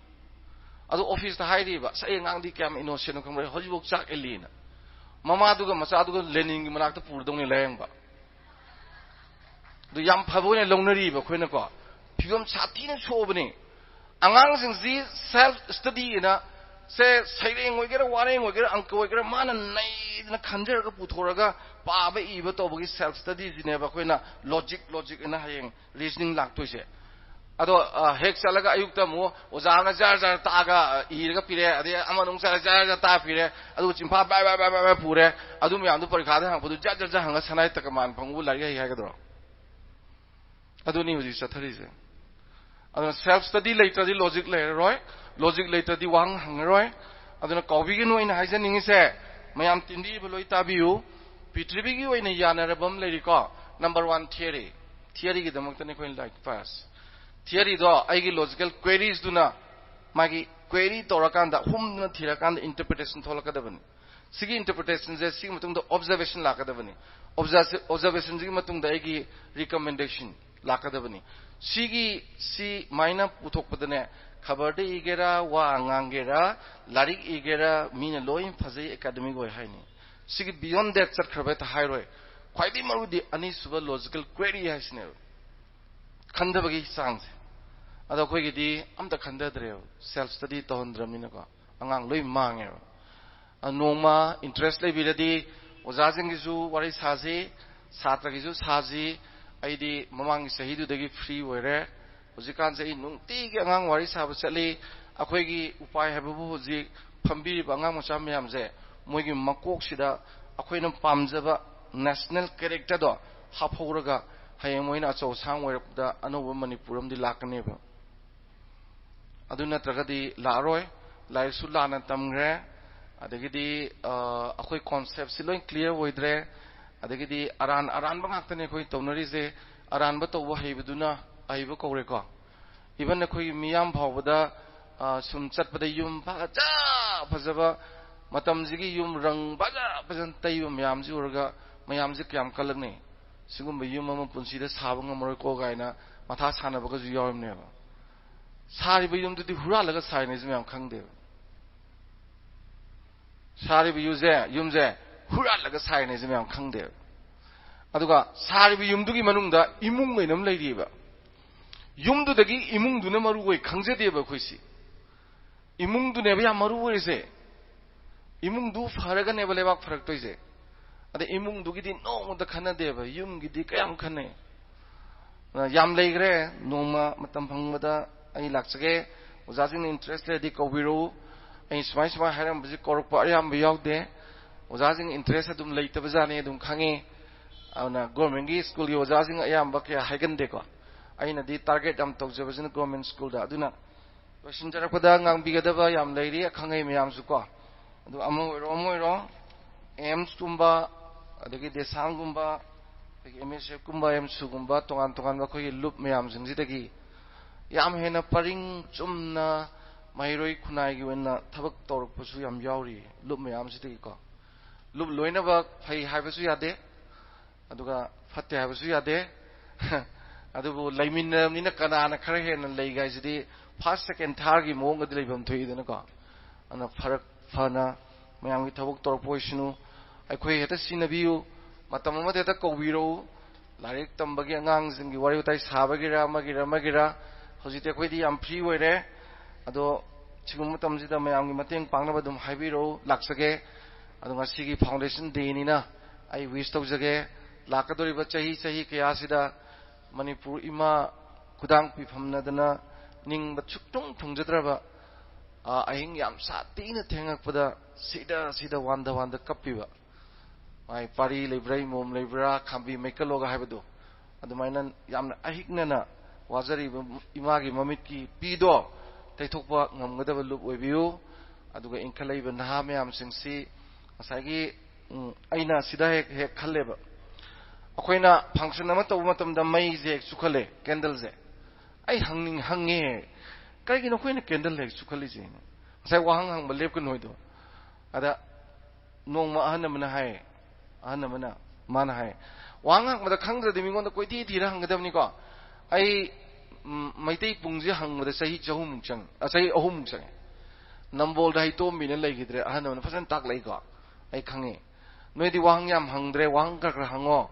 ꯑꯗꯣ ꯑꯣꯐꯤꯁꯇ ꯍꯥꯏꯔꯤꯕ, "ꯑꯁ, ꯑꯩ ꯑꯉꯥꯡꯗꯤ ꯀꯌꯥꯝ ꯏꯅꯣꯁꯦꯟꯅꯣ ꯈꯪꯕ꯭ꯔꯥ, ꯍꯧꯖꯤꯛꯐꯥꯎ ꯆꯥꯛ ꯏꯜꯂꯤꯅ"꯫ ꯃꯃꯥꯗꯨꯒ ꯃꯆꯥꯗꯨꯒ ꯂꯦꯅꯤꯟꯒꯤ ꯃꯅꯥꯛꯇ ꯄꯨꯔꯗꯧꯅꯤ ꯂꯥꯌꯦꯡꯕ꯫ ꯑꯗꯨ ꯌꯥꯝ ꯐꯕ ꯑꯣꯏꯅ ꯂꯧꯅꯔꯤꯕ ꯑꯩꯈꯣꯏꯅꯀꯣ꯫ ꯐꯤꯕꯝ ꯁꯥꯊꯤꯅ ꯁꯣꯛꯑꯕꯅꯤ꯫ ꯑꯉꯥꯡꯁꯤꯡꯁꯤ ꯁꯦꯜꯐ ꯁ꯭ꯇꯗꯤ ꯑꯅ, ꯁꯦ, ꯁꯩꯔꯦꯡ ꯑꯣꯏꯒꯦꯔꯥ, ꯋꯥꯔꯦꯡ ꯑꯣꯏꯒꯦꯔꯥ, ꯑꯪꯀ ꯑꯣꯏꯒꯦꯔꯥ, ꯃꯥꯅ ꯅꯩꯗꯅ ꯈꯟꯖꯔꯒ ꯄꯨꯊꯣꯔꯒ ꯄꯥꯕ ꯏꯕ ꯇꯧꯕꯒꯤ ꯁꯦꯜꯐ ꯁ꯭ꯇꯗꯤꯁꯤꯅꯦꯕ ꯑꯩꯈꯣꯏꯅ ꯂꯣꯖꯤꯛ, ꯂꯣꯖꯤꯛ ꯑꯅ ꯍꯌꯦꯡ ꯔꯤꯖꯅꯤꯡ ꯂꯥꯛꯇꯣꯏꯁꯦ꯫ ꯑꯗꯣ, ꯑ, ꯍꯦꯛ ꯆꯠꯂꯒ ꯑꯌꯨꯛꯇ ꯑꯃꯨꯛ ꯑꯣꯖꯥ ꯑꯃꯅ ꯖꯥꯔ ꯖꯥꯔ ꯇꯥꯛꯑꯒ, ꯑ, ꯏꯔꯒ ꯄꯤꯔꯦ, ꯑꯗꯩ ꯑꯃꯅ ꯑꯃꯨꯛ ꯆꯠꯂꯒ ꯖꯥꯔ ꯖꯥꯔ ꯇꯥꯛꯑ ꯄꯤꯔꯦ, ꯑꯗꯨꯒ ꯆꯤꯟꯐꯥ ꯕꯥꯏ ꯕꯥꯏ ꯕꯥꯏ ꯕꯥꯏ ꯕꯥꯏ ꯄꯨꯔꯦ, ꯑꯗꯨ ꯃꯌꯥꯝꯗꯨ ꯄꯔꯤꯈꯥꯗ ꯍꯪꯉꯛꯄꯗꯨ ꯖꯠ ꯖꯠ ꯖꯠ ꯍꯪꯉ ꯁꯅꯥꯏ ꯇꯀꯃꯥꯟ ꯐꯪꯕꯕꯨ ꯂꯥꯏꯔꯤꯛ ꯍꯩ ꯍꯥꯏꯒꯗ꯭ꯔꯣ? ꯑꯗꯨꯅꯤ ꯍꯧꯖꯤꯛ ꯆꯠꯊꯔꯤꯁꯦ꯫ ꯑꯗꯨꯅ ꯁꯦꯜꯐ ꯁ꯭ꯇꯗꯤ ꯂꯩꯇ꯭ꯔꯗꯤ ꯂꯣꯖꯤꯛ ꯂꯩꯔꯔꯣꯏ, ꯂꯣꯖꯤꯛ ꯂꯩꯇ꯭ꯔꯗꯤ ꯋꯥꯍꯪ ꯍꯪꯉꯔꯣꯏ꯫ ꯑꯗꯨꯅ ꯀꯥꯎꯕꯤꯒꯅꯨ, ꯑꯩꯅ ꯍꯥꯏꯖꯅꯤꯡꯉꯤꯁꯦ, ꯃꯌꯥꯝ ꯇꯤꯟꯕꯤꯔꯤꯕ ꯂꯣꯏ ꯇꯥꯕꯤꯌꯨ꯫ ꯄ꯭ꯔꯤꯊꯤꯕꯤꯒꯤ ꯑꯣꯏꯅ ꯌꯥꯅꯔꯕ ꯑꯃ ꯂꯩꯔꯤꯀꯣ, ꯅꯝꯕꯔ ꯋꯥꯟ ꯊꯤꯌꯔꯤ꯫ ꯊꯤꯌꯔꯤꯒꯤꯗꯃꯛꯇꯅꯤ ꯑꯩꯈꯣꯏꯅ ꯂꯥꯏꯔꯤꯛ ꯄꯥꯔꯁꯤ꯫ ꯊꯤꯌꯔꯤꯗꯣ ꯑꯩꯒꯤ ꯂꯣꯖꯤꯀꯦꯜ ꯀ꯭ꯋꯦꯔꯤꯁꯗꯨꯅ ꯃꯥꯒꯤ ꯀ꯭ꯋꯦꯔꯤ ꯇꯧꯔꯀꯥꯟꯗ, ꯍꯨꯝꯗꯨꯅ ꯊꯤꯔꯀꯥꯟꯗ ꯏꯟꯇꯔꯄ꯭ꯔꯤꯇꯦꯁꯟ ꯊꯣꯛꯂꯛꯀꯗꯕꯅꯤ꯫ ꯁꯤꯒꯤ ꯏꯟꯇꯔꯄ꯭ꯔꯤꯇꯦꯁꯟꯁꯦ ꯁꯤꯒꯤ ꯃꯇꯨꯡꯗ ꯑꯣꯕꯖꯔꯕꯦꯁꯟ ꯂꯥꯛꯀꯗꯕꯅꯤ꯫ ꯑꯣꯕꯖꯔꯕꯦꯁꯟꯁꯤꯒꯤ ꯃꯇꯨꯡꯗ ꯑꯩꯒꯤ ꯔꯤꯀꯃꯦꯟꯗꯦꯁꯟ ꯂꯥꯛꯀꯗꯕꯅꯤ꯫ ꯁꯤꯒꯤ, ꯁꯤ ꯃꯥꯏꯅ ꯄꯨꯊꯣꯛꯄꯗꯅꯦ, ꯈꯕꯔꯗ ꯏꯒꯦꯔꯥ, ꯋꯥ ꯉꯥꯡꯒꯦꯔꯥ, ꯂꯥꯏꯔꯤꯛ ꯏꯒꯦꯔꯥ, ꯃꯤꯅ ꯂꯣꯏ ꯐꯖꯩ, ꯑꯦꯀꯥꯗꯃꯤꯛ ꯑꯣꯏ ꯍꯥꯏꯅꯤ꯫ ꯁꯤꯒꯤ ꯕꯤꯌꯣꯟ ꯗꯦꯠ ꯆꯠꯈ꯭ꯔꯕ ꯍꯦꯛꯇ ꯍꯥꯏꯔꯣꯏ꯫ ꯈ꯭ꯋꯥꯏꯗꯒꯤ ꯃꯔꯨꯗꯤ ꯑꯅꯤꯁꯨꯕ ꯂꯣꯖꯤꯀꯦꯜ ꯀ꯭ꯋꯦꯔꯤ ꯍꯥꯏꯁꯤꯅꯦꯕ, ꯈꯟꯊꯕꯒꯤ ꯆꯥꯡꯁꯦ꯫ ꯑꯗꯣ ꯑꯩꯈꯣꯏꯒꯤꯗꯤ ꯑꯝꯇ ꯈꯟꯊꯗ꯭ꯔꯦꯕ, ꯁꯦꯜꯐ ꯁ꯭ꯇꯗꯤ ꯇꯧꯍꯟꯗ꯭ꯔꯕꯅꯤꯅꯀꯣ꯫ ꯑꯉꯥꯡ ꯂꯣꯏ ꯃꯥꯡꯉꯦꯕ꯫ ꯑ, ꯅꯣꯡꯃ ꯏꯟꯇꯔꯦꯁ ꯂꯩꯕꯤꯔꯗꯤ ꯑꯣꯖꯥꯁꯤꯡꯒꯤꯁꯨ ꯋꯥꯔꯤ ꯁꯥꯁꯤ, ꯁꯥꯇ꯭ꯔꯒꯤꯁꯨ ꯁꯥꯁꯤ꯫ ꯑꯩꯗꯤ ꯃꯃꯥꯡꯒꯤ ꯆꯍꯤꯗꯨꯗꯒꯤ ꯐ꯭ꯔꯤ ꯑꯣꯏꯔꯦ꯫ ꯍꯧꯖꯤꯛꯀꯥꯟꯁꯦ ꯑꯩ ꯅꯨꯡꯇꯤꯒꯤ ꯑꯉꯥꯡ ꯋꯥꯔꯤ ꯁꯥꯕ ꯆꯠꯂꯤ꯫ ꯑꯩꯈꯣꯏꯒꯤ ꯎꯄꯥꯏ ꯍꯥꯏꯕꯕꯨ ꯍꯧꯖꯤꯛ ꯐꯝꯕꯤꯔꯤꯕ ꯑꯉꯥꯡ ꯃꯆꯥ ꯃꯌꯥꯝꯁꯦ, ꯃꯣꯏꯒꯤ ꯃꯀꯣꯛꯁꯤꯗ ꯑꯩꯈꯣꯏꯅ ꯄꯥꯝꯖꯕ ꯅꯦꯁꯅꯦꯜ ꯀꯦꯔꯦꯛꯇꯔꯗꯣ ꯍꯥꯞꯍꯧꯔꯒ, ꯍꯌꯦꯡ ꯃꯣꯏꯅ ꯑꯆꯧ ꯑꯁꯥꯡ ꯑꯣꯏꯔꯛꯄꯗ ꯑꯅꯧꯕ ꯃꯅꯤꯄꯨꯔ ꯑꯃꯗꯤ ꯂꯥꯛꯀꯅꯦꯕ꯫ ꯑꯗꯨ ꯅꯠꯇ꯭ꯔꯒꯗꯤ ꯂꯥꯛꯑꯔꯣꯏ꯫ ꯂꯥꯏꯔꯤꯛꯁꯨ ꯂꯥꯟꯅ ꯇꯝꯈ꯭ꯔꯦ, ꯑꯗꯒꯤꯗꯤ, ꯑ, ꯑꯩꯈꯣꯏ ꯀꯣꯟꯁꯦꯞꯁꯤ ꯂꯣꯏ ꯀ꯭ꯂꯤꯌꯥꯔ ꯑꯣꯏꯗ꯭ꯔꯦ, ꯑꯗꯒꯤꯗꯤ ꯑꯔꯥꯟ ꯑꯔꯥꯟꯕ ꯉꯥꯛꯇꯅꯦ ꯑꯩꯈꯣꯏ ꯇꯧꯅꯔꯤꯁꯦ꯫ ꯑꯔꯥꯟꯕ ꯇꯧꯕ ꯍꯩꯕꯗꯨꯅ ꯑꯍꯩꯕ ꯀꯧꯔꯦꯀꯣ꯫ Even ꯑꯩꯈꯣꯏꯒꯤ ꯃꯤꯌꯥꯝ ꯐꯥꯎꯕꯗ, ꯑ, ꯁꯨꯝ ꯆꯠꯄꯗ ꯌꯨꯝ ꯐꯖ ꯐꯖꯕ, ꯃꯇꯝꯁꯤꯒꯤ ꯌꯨꯝ ꯔꯪ ꯐꯖ ꯐꯖꯅ ꯇꯩꯕ ꯃꯌꯥꯝꯁꯤ ꯎꯔꯒ ꯃꯌꯥꯝꯁꯤ ꯀꯌꯥꯝ ꯀꯜꯂꯛꯅꯤ? ꯁꯤꯒꯨꯝꯕ ꯌꯨꯝ ꯑꯃ ꯄꯨꯟꯁꯤꯗ ꯁꯥꯕ ꯉꯝꯃꯔꯣꯏꯀꯣ ꯀꯥꯏꯅ ꯃꯊꯥ ꯁꯥꯟꯅꯕꯒꯁꯨ ꯌꯥꯎꯔꯤꯕꯅꯦꯕ꯫ ꯁꯥꯔꯤꯕ ꯌꯨꯝꯗꯨꯗꯤ ꯍꯨꯔꯥꯜꯂꯒ ꯁꯥꯏꯅꯦꯁꯤ ꯃꯌꯥꯝ ꯈꯪꯗꯦꯕ꯫ ꯁꯥꯔꯤꯕ ꯌꯨꯝꯁꯦ, ꯌꯨꯝꯁꯦ ꯍꯨꯔꯥꯜꯂꯒ ꯁꯥꯏꯅꯦꯁꯤ ꯃꯌꯥꯝ ꯈꯪꯗꯦꯕ꯫ ꯑꯗꯨꯒ ꯁꯥꯔꯤꯕ ꯌꯨꯝꯗꯨꯒꯤ ꯃꯅꯨꯡꯗ ꯏꯃꯨꯡ ꯑꯣꯏꯅ ꯑꯃ ꯂꯩꯔꯤꯑꯕ꯫ ꯌꯨꯝꯗꯨꯗꯒꯤ ꯏꯃꯨꯡꯗꯨꯅ ꯃꯔꯨ ꯑꯣꯏ ꯈꯪꯖꯗꯦꯕ ꯑꯩꯈꯣꯏꯁꯤ꯫ ꯏꯃꯨꯡꯗꯨꯅꯦꯕ ꯌꯥꯝ ꯃꯔꯨ ꯑꯣꯏꯔꯤꯁꯦ꯫ ꯏꯃꯨꯡꯗꯨ ꯐꯔꯒꯅꯦꯕ ꯂꯩꯕꯥꯛ ꯐꯔꯛꯇꯣꯏꯁꯦ꯫ ꯑꯗ ꯏꯃꯨꯡꯗꯨꯒꯤꯗꯤ ꯅꯣꯡꯃꯇ ꯈꯟꯅꯗꯦꯕ, ꯌꯨꯝꯒꯤꯗꯤ ꯀꯌꯥꯝ ꯈꯟꯅꯩ꯫ ꯑ, ꯌꯥꯝ ꯂꯩꯈ꯭ꯔꯦ꯫ ꯅꯣꯡꯃ ꯃꯇꯝ ꯐꯪꯕꯗ ꯑꯩ ꯂꯥꯛꯆꯒꯦ꯫ ꯑꯣꯖꯥꯁꯤꯡꯅ interest ꯂꯩꯔꯗꯤ ꯀꯧꯕꯤꯔꯛꯎ꯫ ꯑꯩ ꯁꯨꯃꯥꯏ ꯁꯨꯃꯥꯏ ꯍꯥꯏꯔꯝꯕꯁꯤ ꯀꯧꯔꯛꯄ ꯑꯌꯥꯝꯕ ꯌꯥꯎꯗꯦ꯫ ꯑꯣꯖꯥꯁꯤꯡ interest ꯑꯗꯨꯝ ꯂꯩꯇꯕꯖꯥꯠꯅꯤ, ꯑꯗꯨꯝ ꯈꯪꯉꯤ꯫ ꯑꯗꯨꯅ ꯒꯣꯔꯃꯦꯟꯒꯤ ꯁ꯭ꯀꯨꯜꯒꯤ ꯑꯣꯖꯥꯁꯤꯡ ꯑꯌꯥꯝꯕ ꯀꯌꯥ ꯍꯥꯏꯒꯟꯗꯦꯀꯣ꯫ ꯑꯩꯅꯗꯤ target ꯌꯥꯝ ꯇꯧꯖꯕꯁꯤꯅ ꯒꯣꯔꯃꯦꯟ ꯁ꯭ꯀꯨꯜꯗ꯫ ꯑꯗꯨꯅ ꯂꯣꯏꯁꯤꯟꯖꯔꯛꯄꯗ ꯉꯥꯡꯕꯤꯒꯗꯕ ꯌꯥꯝ ꯂꯩꯔꯤ, ꯑꯈꯪ ꯑꯍꯩ ꯃꯌꯥꯝꯁꯨ ꯀꯣ꯫ ꯑꯗꯨ ꯑꯃ ꯑꯣꯏꯔꯣ, ꯑꯃ ꯑꯣꯏꯔꯣ, ꯑꯦꯝꯁꯀꯨꯝꯕ, ꯑꯗꯒꯤ ꯗꯦꯁꯥꯝꯒꯨꯝꯕ, ꯑꯗꯒꯤ ꯑꯦꯝ ꯑꯦꯁ ꯑꯦꯐꯀꯨꯝꯕ, ꯑꯦꯝꯁꯨꯒꯨꯝꯕ, ꯇꯣꯉꯥꯟ ꯇꯣꯉꯥꯟꯕ ꯑꯩꯈꯣꯏꯒꯤ ꯂꯨꯞ ꯃꯌꯥꯝꯁꯤꯡꯁꯤꯗꯒꯤ ꯌꯥꯝ ꯍꯦꯟꯅ ꯄꯔꯤꯡ ꯆꯨꯝꯅ ꯃꯍꯩꯔꯣꯏ ꯈꯨꯟꯅꯥꯏꯒꯤ ꯑꯣꯏꯅ ꯊꯕꯛ ꯇꯧꯔꯛꯄꯁꯨ ꯌꯥꯝ ꯌꯥꯎꯔꯤ꯫ ꯂꯨꯞ ꯃꯌꯥꯝꯁꯤꯗꯒꯤꯀꯣ꯫ ꯂꯨꯞ ꯂꯣꯏꯅꯃꯛ ꯐꯩ ꯍꯥꯏꯕꯁꯨ ꯌꯥꯗꯦ, ꯑꯗꯨꯒ ꯐꯠꯇꯦ ꯍꯥꯏꯕꯁꯨ ꯌꯥꯗꯦ꯫ ꯑꯗꯨꯕꯨ ꯂꯩꯃꯤꯟꯅꯔꯕꯅꯤꯅ ꯀꯅꯥꯅ ꯈꯔ ꯍꯦꯟꯅ ꯂꯩꯒꯦ ꯍꯥꯏꯁꯤꯗꯤ first, second, thirdꯒꯤ ꯃꯑꯣꯡꯒꯗꯤ ꯂꯩꯐꯝ ꯊꯣꯛꯏꯗꯅꯀꯣ꯫ ꯑꯗꯨꯅ ꯐꯔꯛ ꯐꯅ ꯃꯌꯥꯝꯒꯤ ꯊꯕꯛ ꯇꯧꯔꯛꯄ ꯑꯣꯏꯁꯅꯨ꯫ ꯑꯩꯈꯣꯏ ꯍꯦꯛꯇ ꯁꯤꯟꯅꯕꯤꯌꯨ, ꯃꯇꯝ ꯑꯃꯗ ꯍꯦꯛꯇ ꯀꯧꯕꯤꯔꯛꯎ꯫ ꯂꯥꯏꯔꯤꯛ ꯇꯝꯕꯒꯤ ꯑꯉꯥꯡꯁꯤꯡꯒꯤ ꯋꯥꯔꯤ ꯋꯥꯇꯥꯏ ꯁꯥꯕꯒꯤꯔ ꯑꯃꯒꯤꯔ ꯑꯃꯒꯤꯔ, ꯍꯧꯖꯤꯛꯇꯤ ꯑꯩꯈꯣꯏꯗꯤ ꯌꯥꯝ free ꯑꯣꯏꯔꯦ꯫ ꯑꯗꯣ ꯁꯤꯒꯨꯝꯕ ꯃꯇꯝꯁꯤꯗ ꯃꯌꯥꯝꯒꯤ ꯃꯇꯦꯡ ꯄꯥꯡꯅꯕ ꯑꯗꯨꯝ ꯍꯥꯏꯕꯤꯔꯛꯎ, ꯂꯥꯛꯆꯒꯦ꯫ ꯑꯗꯣ ꯉꯁꯤꯒꯤ foundation dayꯅꯤꯅ ꯑꯩ wish ꯇꯧꯖꯒꯦ꯫ ꯂꯥꯛꯀꯗꯧꯔꯤꯕ ꯆꯍꯤ, ꯆꯍꯤ ꯀꯌꯥꯁꯤꯗ ꯃꯅꯤꯄꯨꯔ ꯏꯃꯥ ꯈꯨꯗꯥꯡ ꯄꯤꯐꯝꯅꯗꯅ ꯅꯤꯡꯕ ꯁꯨꯛꯊꯨꯡ ꯊꯨꯡꯖꯗ꯭ꯔꯕ, ꯑ, ꯑꯍꯤꯡ ꯌꯥꯝ ꯁꯥꯊꯤꯅ ꯊꯦꯡꯉꯛꯄꯗ ꯁꯤꯗ ꯁꯤꯗ ꯋꯥꯟꯗ ꯋꯥꯟꯗ ꯀꯞꯄꯤꯕ, ꯃꯥꯏ ꯄꯥꯔꯤ ꯂꯩꯕ꯭ꯔꯥ, ꯏꯃꯣꯝ ꯂꯩꯕ꯭ꯔꯥ, ꯈꯥꯝꯕꯤ ꯃꯩꯀꯜꯂꯣꯒ ꯍꯥꯏꯕꯗꯣ, ꯑꯗꯨꯃꯥꯏꯅ ꯌꯥꯝꯅ ꯑꯍꯤꯛꯅꯅ ꯋꯥꯖꯔꯤꯕ ꯏꯃꯥꯒꯤ ꯃꯃꯤꯠꯀꯤ ꯄꯤꯗꯣ ꯇꯩꯊꯣꯛꯄ ꯉꯝꯒꯗꯕ ꯂꯨꯞ ꯑꯣꯏꯕꯤꯌꯨ꯫ ꯑꯗꯨꯒ ꯏꯟꯈꯠꯂꯛꯏꯕ ꯅꯍꯥ ꯃꯌꯥꯝꯁꯤꯡꯁꯤ ꯉꯁꯥꯏꯒꯤ, ꯎꯝ, ꯑꯩꯅ ꯁꯤꯗ ꯍꯦꯛ ꯍꯦꯛ ꯈꯜꯂꯦꯕ, ꯑꯩꯈꯣꯏꯅ function ꯑꯃ ꯇꯧꯕ ꯃꯇꯝꯗ ꯃꯩꯁꯦ ꯍꯦꯛ ꯆꯨꯈꯠꯂꯦ, candleꯁꯦ꯫ ꯑꯩ ꯍꯪꯅꯤꯡ ꯍꯪꯉꯦ, "ꯀꯔꯤꯒꯤꯅꯣ ꯑꯩꯈꯣꯏꯅ candle ꯍꯦꯛ ꯆꯨꯈꯠꯂꯤꯁꯦ?" ꯉꯁꯥꯏ ꯋꯥꯍꯪ ꯍꯪꯕ ꯂꯦꯞꯀꯅꯨ ꯍꯥꯏꯗꯣ꯫ ꯑꯗ ꯅꯣꯡꯃ ꯑꯍꯟ ꯑꯃꯅ ꯍꯥꯏ, ꯑꯍꯟ ꯑꯃꯅ, ꯃꯥꯅ ꯍꯥꯏ, ꯋꯥꯍꯪ ꯍꯪꯕꯗ ꯈꯪꯗ꯭ꯔꯗꯤ ꯃꯤꯉꯣꯟꯗ ꯀꯣꯏꯊꯤ ꯊꯤꯔ ꯍꯪꯒꯗꯕꯅꯤꯀꯣ꯫ ꯑꯩ, ꯎꯝ, ꯃꯩꯇꯩ ꯄꯨꯡꯁꯦ ꯍꯪꯕꯗ ꯆꯍꯤ ꯆꯍꯨꯝꯃꯨꯛ ꯆꯪꯉꯦ, ꯑ, ꯆꯍꯤ ꯑꯍꯨꯝꯃꯨꯛ ꯆꯪꯉꯦ꯫ ꯅꯝꯕꯣꯜꯗ ꯍꯩꯇꯣꯝꯕꯤꯅ ꯂꯩꯈꯤꯗ꯭ꯔꯦ, ꯑꯍꯟ ꯑꯃꯅ ꯐꯖꯅ ꯇꯥꯛꯂꯛꯏꯀꯣ꯫ ꯑꯩ ꯈꯪꯉꯦ꯫ ꯅꯣꯏꯗꯤ ꯋꯥꯍꯪ ꯌꯥꯝ ꯍꯪꯗ꯭ꯔꯦ, ꯋꯥꯍꯪ ꯈꯔ ꯈꯔ ꯍꯪꯉꯣ꯫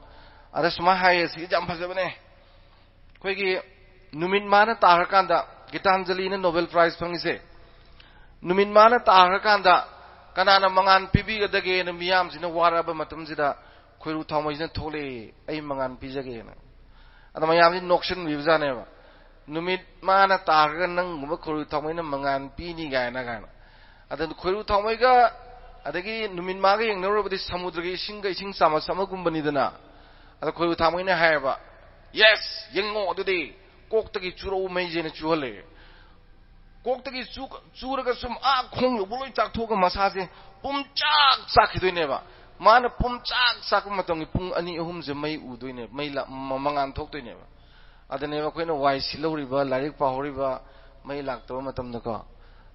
ꯑꯗ ꯁꯨꯃꯥꯏꯅ ꯍꯥꯏꯌꯦ, ꯁꯤꯁꯦ ꯌꯥꯝ ꯐꯖꯕꯅꯦ꯫ ꯑꯩꯈꯣꯏꯒꯤ ꯅꯨꯃꯤꯠ ꯃꯥꯅ ꯇꯥꯈ꯭ꯔꯀꯥꯟꯗ, ꯒꯤꯇꯥꯟꯖꯂꯤꯅ Nobel Prize ꯐꯪꯉꯤꯁꯦ, ꯅꯨꯃꯤꯠ ꯃꯥꯅ ꯇꯥꯈ꯭ꯔꯀꯥꯟꯗ ꯀꯅꯥꯅ ꯃꯉꯥꯟ ꯄꯤꯕꯤꯒꯗꯒꯦꯅ ꯃꯤꯌꯥꯝꯁꯤꯅ ꯋꯥꯔꯛꯑꯕ ꯃꯇꯝꯁꯤꯗ ꯈꯣꯏꯔꯨ ꯊꯥꯎꯃꯩꯁꯤꯅ ꯊꯣꯛꯂꯛꯑꯦ, "ꯑꯩ ꯃꯉꯥꯟ ꯄꯤꯖꯒꯦꯅ"꯫ ꯑꯗ ꯃꯌꯥꯝꯁꯤ ꯅꯣꯛꯁꯤꯟꯕꯤꯕꯖꯥꯠꯅꯦꯕ꯫ "ꯅꯨꯃꯤꯠ ꯃꯥꯅ ꯇꯥꯈ꯭ꯔꯒ ꯅꯪꯒꯨꯝꯕ ꯈꯣꯏꯔꯨ ꯊꯥꯎꯃꯩꯅ ꯃꯉꯥꯟ ꯄꯤꯅꯤ?" ꯀꯥꯏꯅ, ꯀꯥꯏꯅ꯫ ꯑꯗ ꯈꯣꯏꯔꯨ ꯊꯥꯎꯃꯩꯒ ꯑꯗꯒꯤ ꯅꯨꯃꯤꯠ ꯃꯥꯒ ꯌꯦꯡꯅꯔꯨꯔꯕꯗꯤ ꯁꯃꯨꯗ꯭ꯔꯒꯤ ꯏꯁꯤꯡꯒ ꯏꯁꯤꯡ ꯆꯥꯃꯁ ꯑꯃꯒꯨꯝꯕꯅꯤꯗꯅ꯫ ꯑꯗ ꯈꯣꯏꯔꯨ ꯊꯥꯎꯃꯩꯅ ꯍꯥꯏꯌꯦꯕ, "Yes, ꯌꯦꯡꯉꯣ ꯑꯗꯨꯗꯤ, ꯀꯣꯛꯇꯒꯤ ꯆꯨꯔꯛꯎ ꯃꯩꯁꯦꯅ" ꯆꯨꯍꯜꯂꯦ꯫ ꯀꯣꯛꯇꯒꯤ ꯆꯨ-, ꯆꯨꯔꯒ ꯁꯨꯝ ꯑꯥ ꯈꯣꯡ ꯌꯧꯕ ꯂꯣꯏ ꯆꯥꯛꯊꯣꯛꯑꯒ ꯃꯁꯥꯁꯦ ꯄꯨꯝꯆꯥꯛ ꯆꯥꯛꯈꯤꯗꯣꯏꯅꯦꯕ꯫ ꯃꯥꯅ ꯄꯨꯝꯆꯥꯛ ꯆꯥꯛꯄ ꯃꯇꯝꯒꯤ ꯄꯨꯡ ꯑꯅꯤ ꯑꯍꯨꯝꯁꯦ ꯃꯩ ꯎꯗꯣꯏꯅꯦ, ꯃꯩ ꯂꯥ-, ꯃ-, ꯃꯉꯥꯟ ꯊꯣꯛꯇꯣꯏꯅꯦꯕ꯫ ꯑꯗꯨꯅꯦꯕ ꯑꯩꯈꯣꯏꯅ ꯋꯥꯏ ꯁꯤꯠꯍꯧꯔꯤꯕ, ꯂꯥꯏꯔꯤꯛ ꯄꯥꯍꯧꯔꯤꯕ, ꯃꯩ ꯂꯥꯛꯇꯕ ꯃꯇꯝꯗꯀꯣ꯫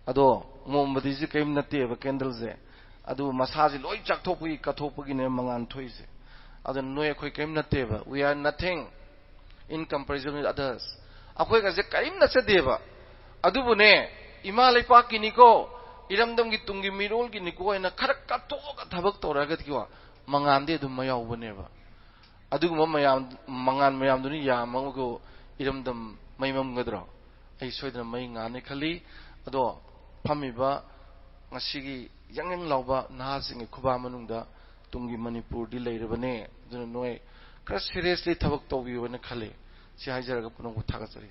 ꯑꯗꯣ ꯃꯣꯝꯕꯇꯤꯁꯦ ꯀꯔꯤꯝ ꯅꯠꯇꯦꯕ, candleꯁꯦ꯫ ꯑꯗꯨ ꯃꯁꯥꯁꯦ ꯂꯣꯏ ꯆꯥꯛꯊꯣꯛꯄꯒꯤ, ꯀꯠꯊꯣꯛꯄꯒꯤꯅꯦ ꯃꯉꯥꯟ ꯊꯣꯛꯏꯁꯦ꯫ ꯑꯗꯨꯅ ꯅꯣꯏ ꯑꯩꯈꯣꯏ ꯀꯔꯤꯝ ꯅꯠꯇꯦꯕ, we are nothing in comparison with others꯫ ꯑꯩꯈꯣꯏꯒꯁꯦ ꯀꯔꯤꯝ ꯅꯠꯆꯗꯦꯕ꯫ ꯑꯗꯨꯕꯨꯅꯦ, ꯏꯃꯥ ꯂꯩꯄꯥꯛꯀꯤꯅꯤꯀꯣ, ꯏꯔꯝꯗꯝꯒꯤ ꯇꯨꯡꯒꯤ ꯃꯤꯔꯣꯜꯒꯤꯅꯤꯀꯣ ꯍꯥꯏꯅ ꯈꯔ ꯀꯠꯊꯣꯛꯑꯒ ꯊꯕꯛ ꯇꯧꯔꯒꯗꯤꯀꯣ, ꯃꯉꯥꯟꯗꯤ ꯑꯗꯨꯝ ꯃꯌꯥꯎꯕꯅꯦꯕ꯫ ꯑꯗꯨꯒꯨꯝꯕ ꯃꯌꯥꯝ, ꯃꯉꯥꯟ ꯃꯌꯥꯝꯗꯨꯅ ꯌꯥꯝꯃꯒ ꯏꯔꯝꯗꯝ ꯃꯩ ꯃꯝꯒꯗ꯭ꯔꯣ? ꯑꯩ ꯁꯣꯏꯗꯅ ꯃꯩ ꯉꯥꯟꯅꯤ ꯈꯜꯂꯤ꯫ ꯑꯗꯣ ꯐꯝꯃꯤꯕ ꯉꯁꯤꯒꯤ ꯌꯪ ꯌꯪ ꯂꯥꯎꯕ ꯅꯍꯥꯁꯤꯡꯒꯤ ꯈꯨꯕꯥ ꯃꯅꯨꯡꯗ ꯇꯨꯡꯒꯤ ꯃꯅꯤꯄꯨꯔꯗꯤ ꯂꯩꯔꯕꯅꯦ꯫ ꯑꯗꯨꯅ ꯅꯣꯏ ꯈꯔ seriously ꯊꯕꯛ ꯇꯧꯕꯤꯌꯨ ꯍꯥꯏꯅ ꯈꯜꯂꯤ꯫ ꯁꯤ ꯍꯥꯏꯖꯔꯒ ꯄꯨꯝꯅꯃꯛꯄꯨ ꯊꯥꯒꯠꯆꯔꯤ꯫